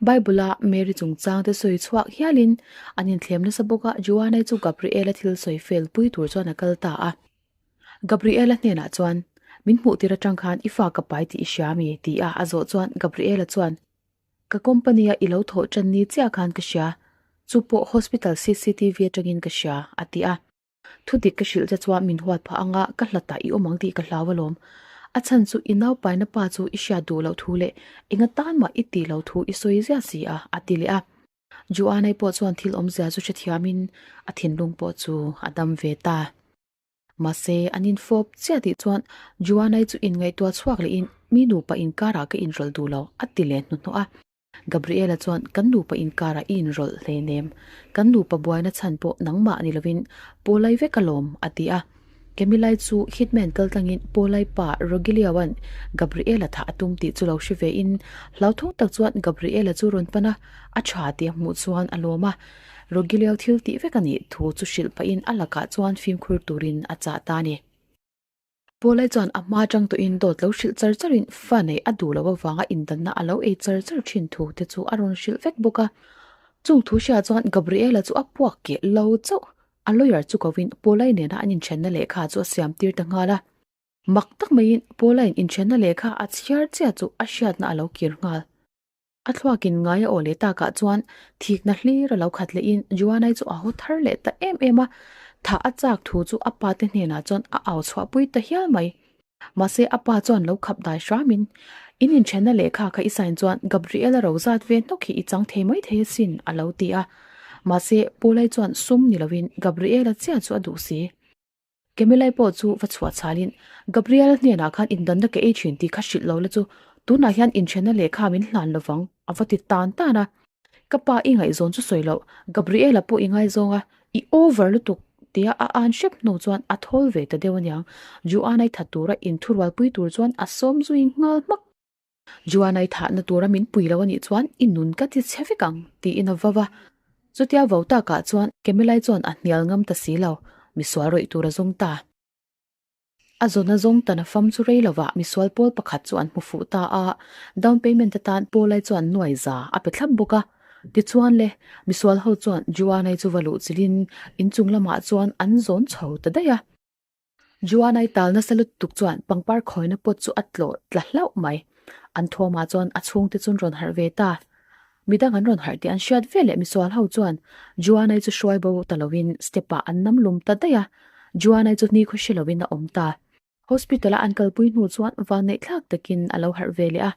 Bible-a Mary chungchang te sawi chhuak hialin an inthlem nasa bawk a, Joanna-i chu Gabriel-a thil sawi fel pui tur chuan a kal ta a. Gabriel-a hnenah chuan, Min hmuh tir atang khan i fa ka pai tih i hria mi? ti a a zawh chuan Gabriel-a chuan, Ka company-a i lo thawh tan ni chiah khan ka hria, chu pawh hospital cctv atangin ka hria, a ti a. Thu dik ka hrilh che chuan min huat phah anga ka hlatah i awm ang tih ka hlau alawm. A chhan chu i naupaina pa chu i hriat duh loh thu leh enga tan mah i tih loh thu i sawi ziah si a, a ti leh a. Joanna-i pawh chuan thil awmzia chu hrethiamin a thinlung pawh chu a dam ve ta. Mahse, an infawp chiah tih chuan Joanna-i chu inngaihtuah chhuak lehin mi nupa inkarah ka inrawlh duh lo a ti leh hnuhnawh a. Gabriela chuan kan nupa inkarah i inrawlh hleinem, kan nupa buaina chhan pawh nangmah ni lovin Paulai vek alawm a ti a. Kemilai chu hitman kaltlangin Paulai pa Rogelio-a'n Gabriela thah a tum tih chu lo hre vein hlauthawng tak chuan Gabriela chu rawn pan a, a tha tih a hmuh chuan a lawm a. Rogelio thil tih vek a nih thu chu hrilh pahin a lakah chuan fimkhur turin a chah ta a ni. Paulai chuan a hma atang tawhin dawt lo hrilh char charin fa neih a duh loh avanga indanna a lo ei char char thin thu te chu a rawn hrilh vek bawk a. Chung thu hria chuan Gabriela chu a puak keh lo chauh. A lawyer chu kovin Paulai nena an inthenna lehkha chu a siam tir ta nghal a. Mak tak maiin Paulai'n inthenna lehkha a chhiar chiah chu a hriatna a lo kir nghal. A thluakin ngai a aw leh takah chuan thikna hlir a lo khat lehin Joanna-i chu a haw thar leh ta em em a, thah a chak thu chu a pa te hnenah chuan a au chhuahpui ta hial mai. Mahse a pa chuan lo khap dai hramin, In inthenna lehkha kha i sign chuan Gabriel-a ro zat ve hnawk hi i chang thei mai thei asin a lo ti a. Mahse Paul-i chuan sum ni lovin Gabriel-a chiah chu a duh si. Kemilai pawh chu va chhuah chhalin, Gabriel hnenah khan indanna ka ei thin tih kha hrilh lo la chu tunah hian inthenna lehkha min hlan lovang a va ti tan tan a. Ka pa i ngaihzawn chu sawi loh, Gabriela pawh i ngaizawng a, i over lutuk tia a an hrep hnu chuan a thawl ve ta deuh aniang. Joanna-i that tura inthurualpui tur chuan a sawm zui nghal hmak. Joanna-i thahna tura min pui lo anih chuan i nun ka ti chhe vek ang tiin a vau a. Chutia vau takah chuan Kemilai chuan a hnial ngam ta si lo, misual rawih tur a zawng ta. A zawna zawng tan a fam chu rei lovah misual pawl pakhat chu an hmu fuh ta a, down payment atan Paulai chuan nuai za a pe thlap bawk a. Tichuan le, misual ho chuan Joanna-i chu va luh chilhin inchung lamah chuan an zawn chho ta daih a. Joanna-i tal nasa lutuk chuan pangpar khawina pawt chu a tlawh tla hlauh mai. An thawmah chuan a chhungte chu an rawn harh ve ta. Midang an rawn harh tih an hriat ve leh misual ho chuan Joanna-i chu hruai bo ta lovin step-ah an nam lum ta daih a. Joanna-i chu ni khaw hre lovin a awm ta. Hospital-a an kalpui hnu chuan vanneihthlak takin a lo harh ve leh a.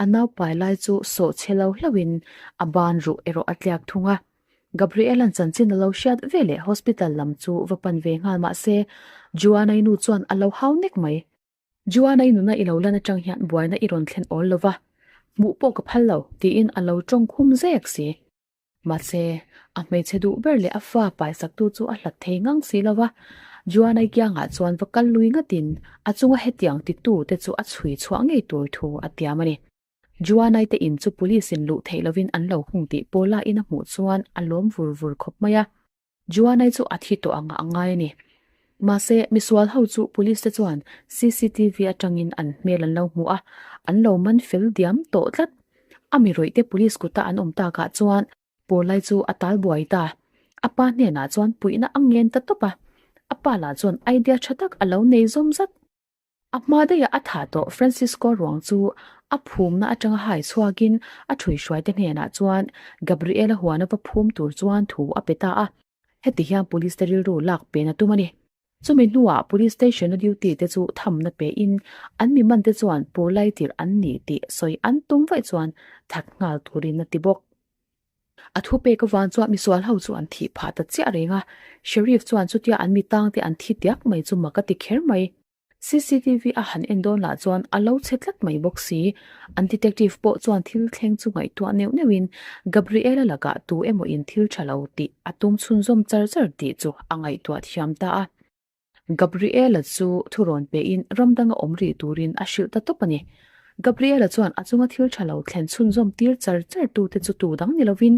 A naupai lai chu sawh chhe lo hlauhin a ban ruh erawh a tliak thung a. Gabriel-a'n chanchin a lo hriat ve leh hospital lam chu va pan ve nghal mah se Joanna-i nu chuan a lo hau nek mai. Joanna-i nuna i lo lan atang hian buaina i rawn thlen awl lo va, hmuh pawh ka phal lo, tiin a lo tawng khum zek si. Mahse, a hmeichhe duh ber leh a fa paisaktu chu a hlat thei ngang si lo va, Joanna-i kiangah chuan va kal lui ngatin a chunga hetiang titu te chu a chhui chhuah ngei tur thu a tiam a ni. Juanai te in chu police in luh theih lovin an lo hung tih Paula in a hmuh chuan a lawm vur vur khawp mai a. Juanai chu a thi tawh ang a ngai a ni. Mahse, misual ho chu police te chuan cctv atangin an hmel an lo hmu a, an lo man fel diam tawh tlat. A mi rawih te police kuta an awm takah chuan Paulai chu a tal buai ta. A pa hnenah chuan puihna a ngen ta tawp a. A pa lah chuan idea tha tak a lo nei zawm zat. A hma daihah a thah tawh Francisco ruang chu a phumna atanga hai chhuakin a ṭhuihruaite hnenah chuan Gabriela huana va phum tur chuan thu a pe ta a. Heti hian police te rilru lak pen a tum a ni. Chumi hnuah police station a duty te chu thamna pein an mi man te chuan pawlai tirh an ni tih sawi an tum vaih chuan that nghal turin a ti bawk. A thupek avang chuan misual ho chu an thih phah ta chiah reng a, Sheriff chuan chutia an mi tangte an thi diak mai chu mak a ti kher mai. Cctv a han en dawn lah chuan a lo chhe tlat mai bawk si. An detective pawh chuan thil thleng chu ngaihtuah neuh neuhin Gabriela lakah tu emaw in thil tha lo tih a tum chhunzawm char char tih chu a ngaihtuah thiam ta a. Gabriela chu thurawn pein ram danga awm rih turin a hrilh ta tawp a ni. Gabriela chuan a chunga thil tha lo thlen chhunzawm tir char char tute chu tu dang ni lovin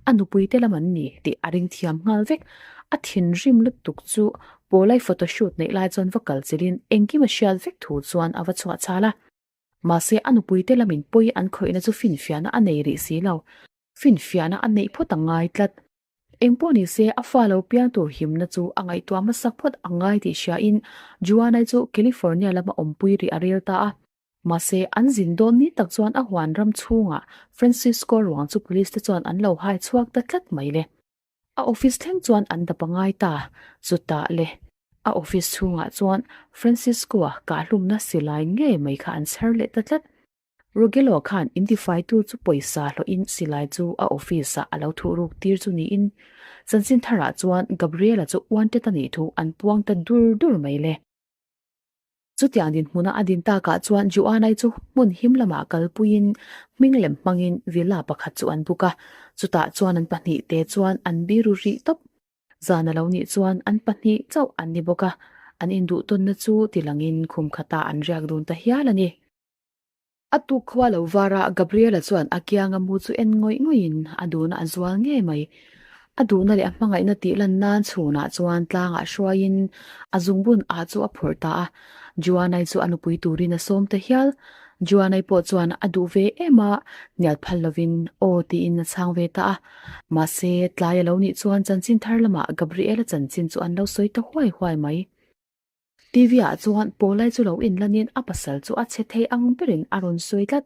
a nupuite lam an ni tih a ring thiam nghal vek. A thinrim lutuk chu Paulai photoshoot neih lai chuan va kal chilhin engkim a hriat vek thu chuan a va chhuah chhal a. Mahse a nupuite lamin pawi an khawihna chu finfiahna a nei rih si lo. Finfiahna a neih phawt a ngai tlat. Engpawh ni se, a fa lo piang tur himna chu a ngaihtuah hmasak phawt a ngai tih hriain Juanai chu California lama awmpui rih a rel ta a. Mahse, an zin dawn ni tak chuan a huan ram chhungah Francisco ruang chu police te chuan an lo hai chhuak ta tlat mai le. A office thleng chuan an dap a ngai ta. Chutah le, a office chhungah chuan Francisco-a kahhlumna silai ngei mai kha an chher leh ta tlat. Rogello khan intifaitu chu pawisa hlawhin silai chu a office-ah a lo thuh ruk tir chu niin chanchin tharah chuan Gabriela chu wanted a nih thu an puang ta dur dur mai le. Chutiang dinhmuna a din takah chuan Joanna-i chu hmun him lamah kalpuiin hming lem hmangin villa pakhat chu an book a, chutah chuan an pahnihte chuan an biru rih tawp. Zan a lo nih chuan an pahnih chauh an ni bawk a, an induhtawnna chu tilangin khum khatah an riak dun ta hial a ni. A tuk khua lo var a, Gabriela chuan a kianga mu chu en ngawih ngawih in a duhna a zual ngei mai. A duhna leh a hmangaihna tih lan nan chhunah chuan tlangah hruaiin a zungbun ah chu a phawrh ta a. Joanai chu a nupui turin a sawm ta hial. Joanai pawh chuan a duh ve em a, hnial phal lovin aw tiin a chhang ve ta a. Mahse, tlai a lo nih chuan chanchin thar lamah Gabriela chanchin chu an lo sawi ta huai huai mai. TV ah chuan Paulai chu lo inlanin a pasal chu a che thei ang berin a rawn sawi tlat.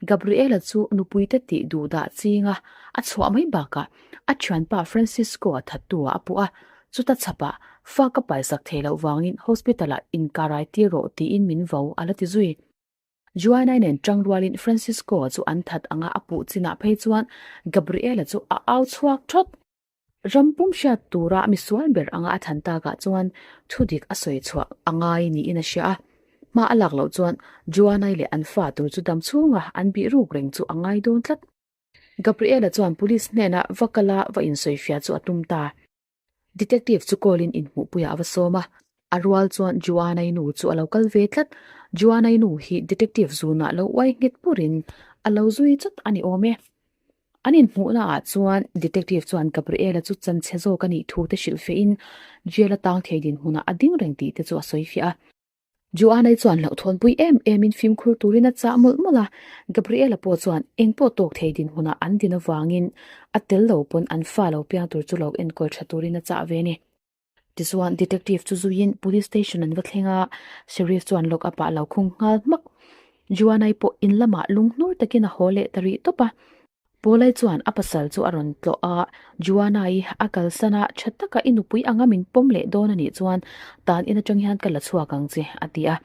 Gabriela chu nupuite tih duh dah chinga a chhuah mai bakah a thianpa Francisco a thattu ah a puh a, chuta chhapah fa ka paisak thei loh vangin hospital ah inkarai tir rawh tiin min vo a la ti zui. Joanna nen tang rualin Francisco chu an that anga a puh chinah phei chuan Gabriela chu a au chhuak thawt. Ram pum hriat tura misual ber anga a than takah chuan thu dik a sawi chhuah a ngai niin a hria a. Hma a lak loh chuan Joanai leh an fa tur chu dam chhunga an bih ruk reng chu a ngai dawn tlat. Gabriela chuan police hnenah va kala va insawifiah chu a tum ta. Detective chu call in inhmuhpuiah a va sawm a, a rual chuan Joanai nu chu a lo kal ve tlat. Joanai nu hi detective zunah lo uai nghet purin a lo zui chawt a ni awm e. An inhmuhna ah chuan detective chuan Gabriela chu chanchhe zawk a nih thu te hrilh fiah in jail a tang thei dinhmunah a ding reng tih te chu a sawi fiah a. Joanna-i chuan hlauhthawnpui em em in fimkhur turin a chah mawlh mawlh a, Gabriela pawh chuan engpawh tawk thei dinhmunah an din avangin a tel lo pawn an fa lo piang tur chu lo enkawl tha turin a chah ve a ni. Tichuan detective chu zuiin police station an va thleng a, sheriff chuan lock up ah a lo khung nghal hmak. Joanna-i pawh in lamah lunghnur takin a haw leh ta rih tawp a. Paulai chuan a pasal chu a rawn tlawh a, Joanna-i a kalsan a, tha taka i nupui anga min pawm leh dawn a nih chuan tan in atang hian ka la chhuak ang che a ti a.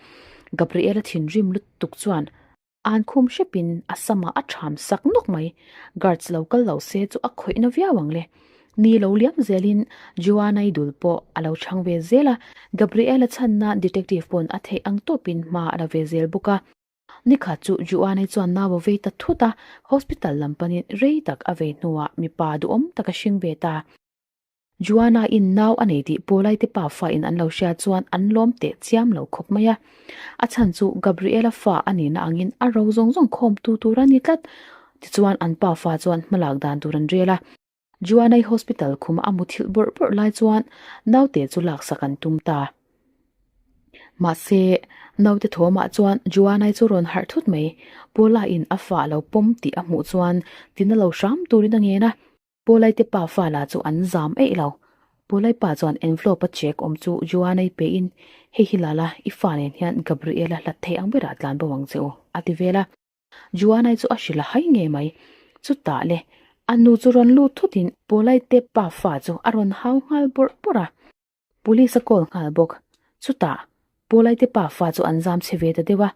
Gabriela thinrim lutuk chuan An khum hrepin a samah a ṭham sak nawk mai. Guards lo kal lo se chu a khawih na viau ang le. Ni lo liam zelin Joanna-i dul pawh a lo chhang ve zel a, Gabriela chhanna detective pawn a theih ang tawpin hma a la ve zel bawk a. Nikhat chu Joanna-i chuan nau a vei ta thut a, hospital lam panin rei tak a vei hnuah mipa duhawm tak a hring ve ta. Joanna in nau a nei tih Paulai te pa fa in an lo hria chuan an lawm teh chiam lo khawp mai a. A chhan chu Gabriela fa a nihna angin a ro zawng zawng khawm tu tur a ni tlat. Tichuan an pa fa chuan hmalak dan tur an rel a. Joanna-i hospital khuma a muthilh bawrh bawrh lai chuan naute chu laksak an tum ta. Mahse, naute thawmah chuan Joanna-i chu rawn harh thut mai. Paula-in a fa a lo pawm tih a hmuh chuan tina lo hram turin a ngen a. Paulai te pa fa lah chu an zam eih lo. Paulai pa chuan envelope a check awm chu Joanna-i pein, Hei hi lala, i fa nen hian Gabriela hlat thei ang berah tlan bo ang che u, a ti vel a. Joanna-i chu a hrilh a hai ngei mai. Chutah le, a nu chu rawn lut thutin Paulai te pa fa chu a rawn hau nghal bawrh bawrh a. Police a call nghal bawk. Chutah, Paulai te pa fa chu an zam chhe ve ta deuh a.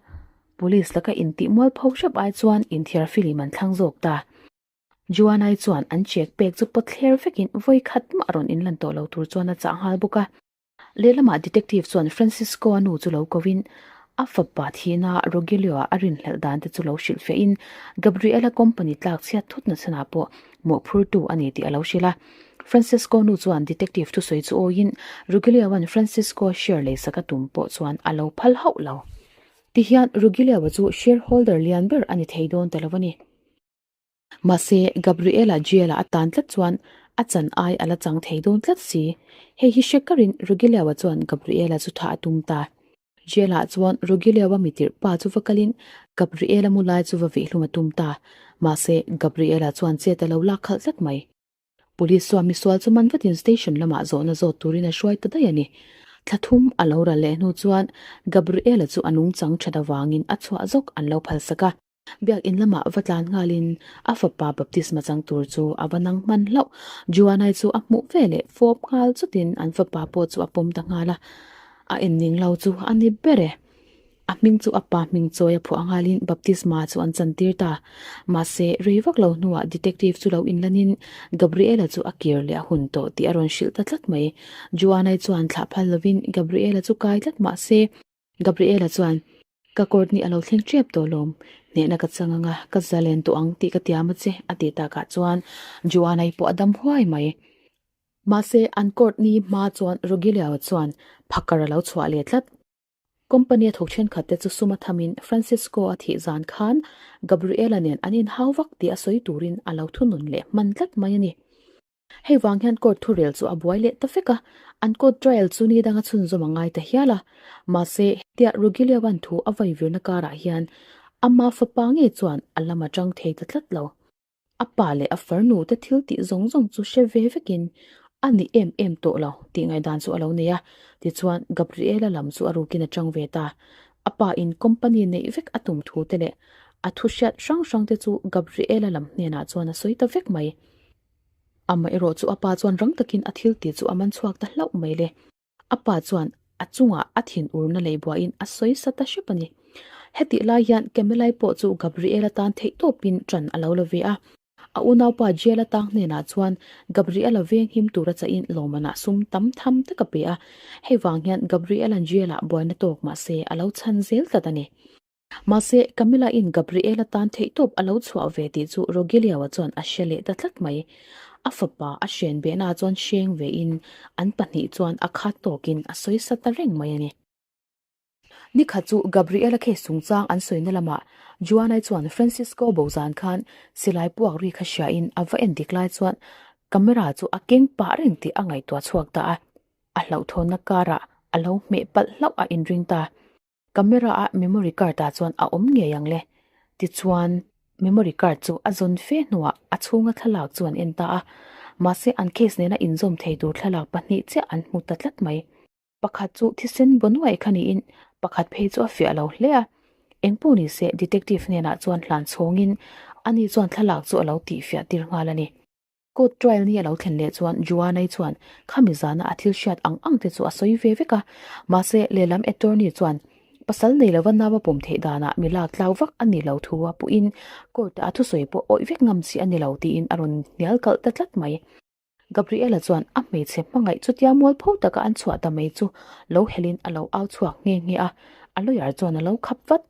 Police laka intih mualpho hrep ai chuan inthiar filim an thlang zawk ta. Joanai chuan an check pek chu pawt thler vekin vawi khat mah rawn inlan tawh lo tur chuan a chah nghal bawk a. Lehlamah detective chuan Francisco-a nu chu lo kovin a fapa thihna Rogelio-a a rinhlelh dan te chu lo hrilh fiahin Gabriela company tlak chhiat thut nachhanah pawh mawhphurtu a ni tih a lo hrilh a. Francisco nu chuan detective thusawi chu awiin Rogelio-a'n Francisco-a share leisak a tum pawh chuan a lo phal hauh lo. Tihian Rogelio-a chu shareholder lian ber a ni thei dawn ta lo a ni. Mahse, Gabriela jail-a a tan tlat chuan a chan ai a la chang thei dawn tlat si. Hei hi hre karin Rogelio-a chuan Gabriela chu thah a tum ta. Jail-ah chuan Rogelio-a mitirh pa chu va kalin Gabriela mu lai chu va vihhlum a tum ta. Mahse, Gabriela chuan chet a lo lak khalh tlat mai. Police chuan misual chu man vatin station lamah zawhna zawt turin a hruai ta daih a ni. Thla thum a lo ral leh hnu chuan Gabriela chu a nungchang that avangin a chhuah zawk an lo phalsak a. Biakin lamah va tlan nghalin a fapa baptisma chang tur chu a va nang hman hlauh. Joanai chu a hmuh ve leh fawp nghal chutin an fapa pawh chu a pawm ta nghal a. A enning lo chu a ni ber e. A hming chu a pa hming chawi a phuah nghalin baptisma chu an chantir ta. Mahse, rei vak lo hnuah detective chu lo inlanin Gabriela chu a kir leh a hun tawh tih a rawn hrilh ta tlat mai. Joanai chuan thlah phal lovin Gabriela chu kai tlat mahse, Gabriela chuan, Ka court ni a lo thleng tep tawh lawm, hnehna ka chang anga ka zalen tawh ang tih ka tiam a che, a tih takah chuan Joanna-i pawh a dam huai mai. Mahse, an court ni hma chuan Rogelio chuan phakar a lo chhuah leh tlat. Company a thawk thenkhat te chu sum a thamin Francisco a thih zan khan Gabriela nen an inhau vak tih a sawi turin a lo thunun leh hman tlat mai a ni. Hei vang hian court thurel chu a buai leh ta vek a, an court trial chu ni danga chhunzawm a ngai ta hial a. Mahse, hetia Rugilioan thu a vaivirna karah hian ama fapa ngei chuan a lam a tang thei ta tlat lo. A pa leh a farnu te thil tih zawng zawng chu hre ve vekin a ni em em tawh lo tih ngaihdan chu a lo nei a, tichuan Gabriela lam chu a rukin a tang ve ta. A pa in company neih vek a tum thu te leh a thu hriat hrang hrang te chu Gabriela lam hnenah chuan a sawi ta vek mai. Amaherawh chu a pa chuan rang takin a thil tih chu a man chhuak ta hlauh mai le. A pa chuan a chungah a thin urna lei buaiin a sawi sa ta hrep a ni. Hetih lai hian Camelai pawh chu Gabriel-a tan theih tawpin ṭan a lo la ve a. A unaupa Jail-a tang hnenah chuan Gabriel-a veng him tura chahin lawmmanah sum tam tham tak a pe a. Hei vang hian Gabriel-a'n Jail-ah buaina tawk mah se a lo chhan zel tlat a ni. Mahse, Camilla-in Gabriela tan theihtawp a lo chhuah ve tih chu Rogelio-a chuan a hre leh ta tlat mai. A fapa a hren behna chuan hreng vein an pahnih chuan a khat tawkin a sawi sa ta reng mai a ni. Nikhat chu Gabriela case chungchang an sawina lamah Joanna-i chuan Francisco bozan khan silai puak ri kha hriain a va en dik lai chuan camera chu a keng pah reng tih a ngaihtuah chhuak ta a, a hlauhthawnna karah a lo hmeh palh hlauh a inring ta. Camera a memory card ah chuan a awm ngei ang le. Tichuan memory card chu a zawn fe hnuah a chhunga thlalak chu an en ta a. Mahse an case nena inzawm thei tur thlalak pahnih chiah an hmu ta tlat mai. Pakhat chu thisen baw nuaih kha niin pakhat phei chu a fiah lo hle a. Engpawh ni se detective hnenah chuan hlan chhawngin ani chuan thlalak chu a lo tihfiah tir nghal a ni. Court trial ni a lo thlen leh chuan Joanna-i chuan khami zana a thil hriat ang ang te chu a sawi ve vek a, mahse lehlam attorney chuan pasal nei lova nau a pawm theih danah mi lak tlau vak a ni lo thu a puhin court-ah a thusawi pawh awih vek ngam chi a ni lo tiin a rawn hnial kalh ta tlat mai. Gabriela chuan a hmeichhe hmangaih chutia mualpho taka an chhuah ta mai chu lo helin a lo au chhuak nghe nghe a, a lawyer chuan a lo khap vat.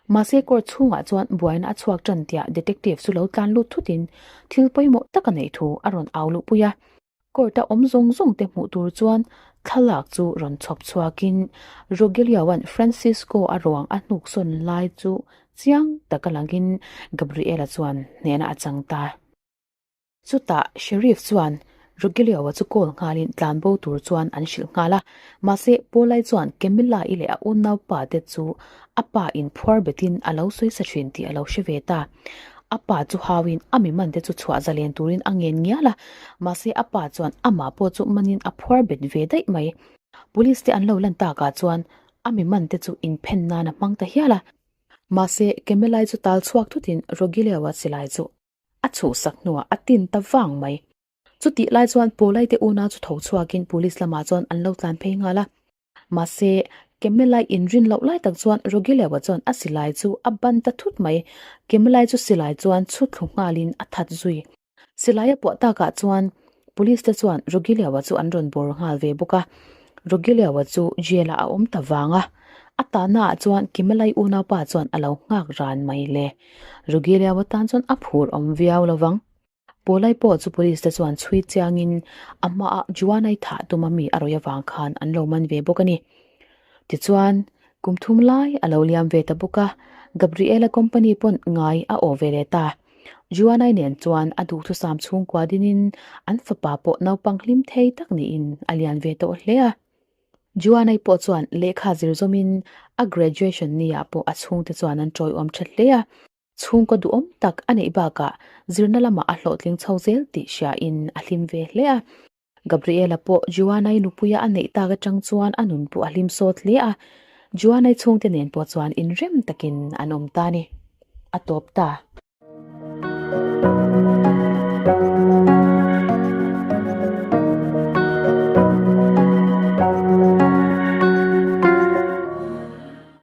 Mahse court chhungah chuan buaina a chhuak tan tiah detective chu lo tlan lut thutin thil pawimawh tak a neih thu a rawn au luhpui a. Court-a awm zawng zawng te hmuh tur chuan thlalak chu rawn chhawp chhuakin Rogelio-a'n Francisco a ruang a hnuksawn lai chu chiang taka langin Gabriela chuan hnehna a chang ta. Chutah Sheriff chuan Rogelio-a chu call nghalin tlan bo tur chuan an hrilh nghal a, mahse Paul-i chuan Camilla-i leh a unaupa te chu a pa in phuar betin a lo sawi sa thin tih a lo hre ve ta. A pa chu hauin a mi man te chu chhuah zalen turin a ngen ngial a, mahse a pa chuan amah pawh chu manin a phuar bet ve daih mai. Police te an lo lan takah chuan a mi man te chu inphen nan a hmang ta hial a. Mahse Camilla-i chu tal chhuak thutin Rogelio-a silai chu a chhuhsak hnuah a tin ta vang mai. Chutih lai chuan Paulai te unau chu tho chhuakin police lamah chuan an lo tlan phei nghal a. Mahse, Kemelai inrin loh lai tak chuan Rogilewa chuan a silai chu a ban ta thut mai. Kemelai chu silai chuan chhut thlu nghalin a that zui. Silai a puah takah chuan police te chuan Rogilewa chu an rawn bawr nghal ve bawk a. Rogilewa chu jail ah a awm ta vang a. A tahna ah chuan Kemelai unaupa chuan a lo nghak ran mai le. Rogilewa tan chuan a phur awm viau lovang. Pawlai pawh chu police te chuan chhui chiangin a hmaah Juanai thah tuma mi a rawih avang khan an lo man ve bawk a ni. Tichuan, kum thum lai a lo liam ve ta bawk a, Gabriela company pawn ngai a aw ve leh ta. Juanai nen chuan a duhthusam chhungkua dinin an fapa pawh naupang hlim thei tak niin a lian ve tawh hle a. Juanai pawh chuan lehkha zir zawmin a graduation ni-ah pawh a chhungte chuan an tawiawm tha hle a. Chhungkaw duhawm tak a neih bakah zirna lamah a hlawhtling chho zel tih hriain a hlim ve hle a. Gabriela pawh Joanna-i nupuia a neih tak atang chuan a nun pawh a hlim sawt hle a, Joanna-i chhungte nen pawh chuan inrem takin an awm ta a ni. A tawp ta.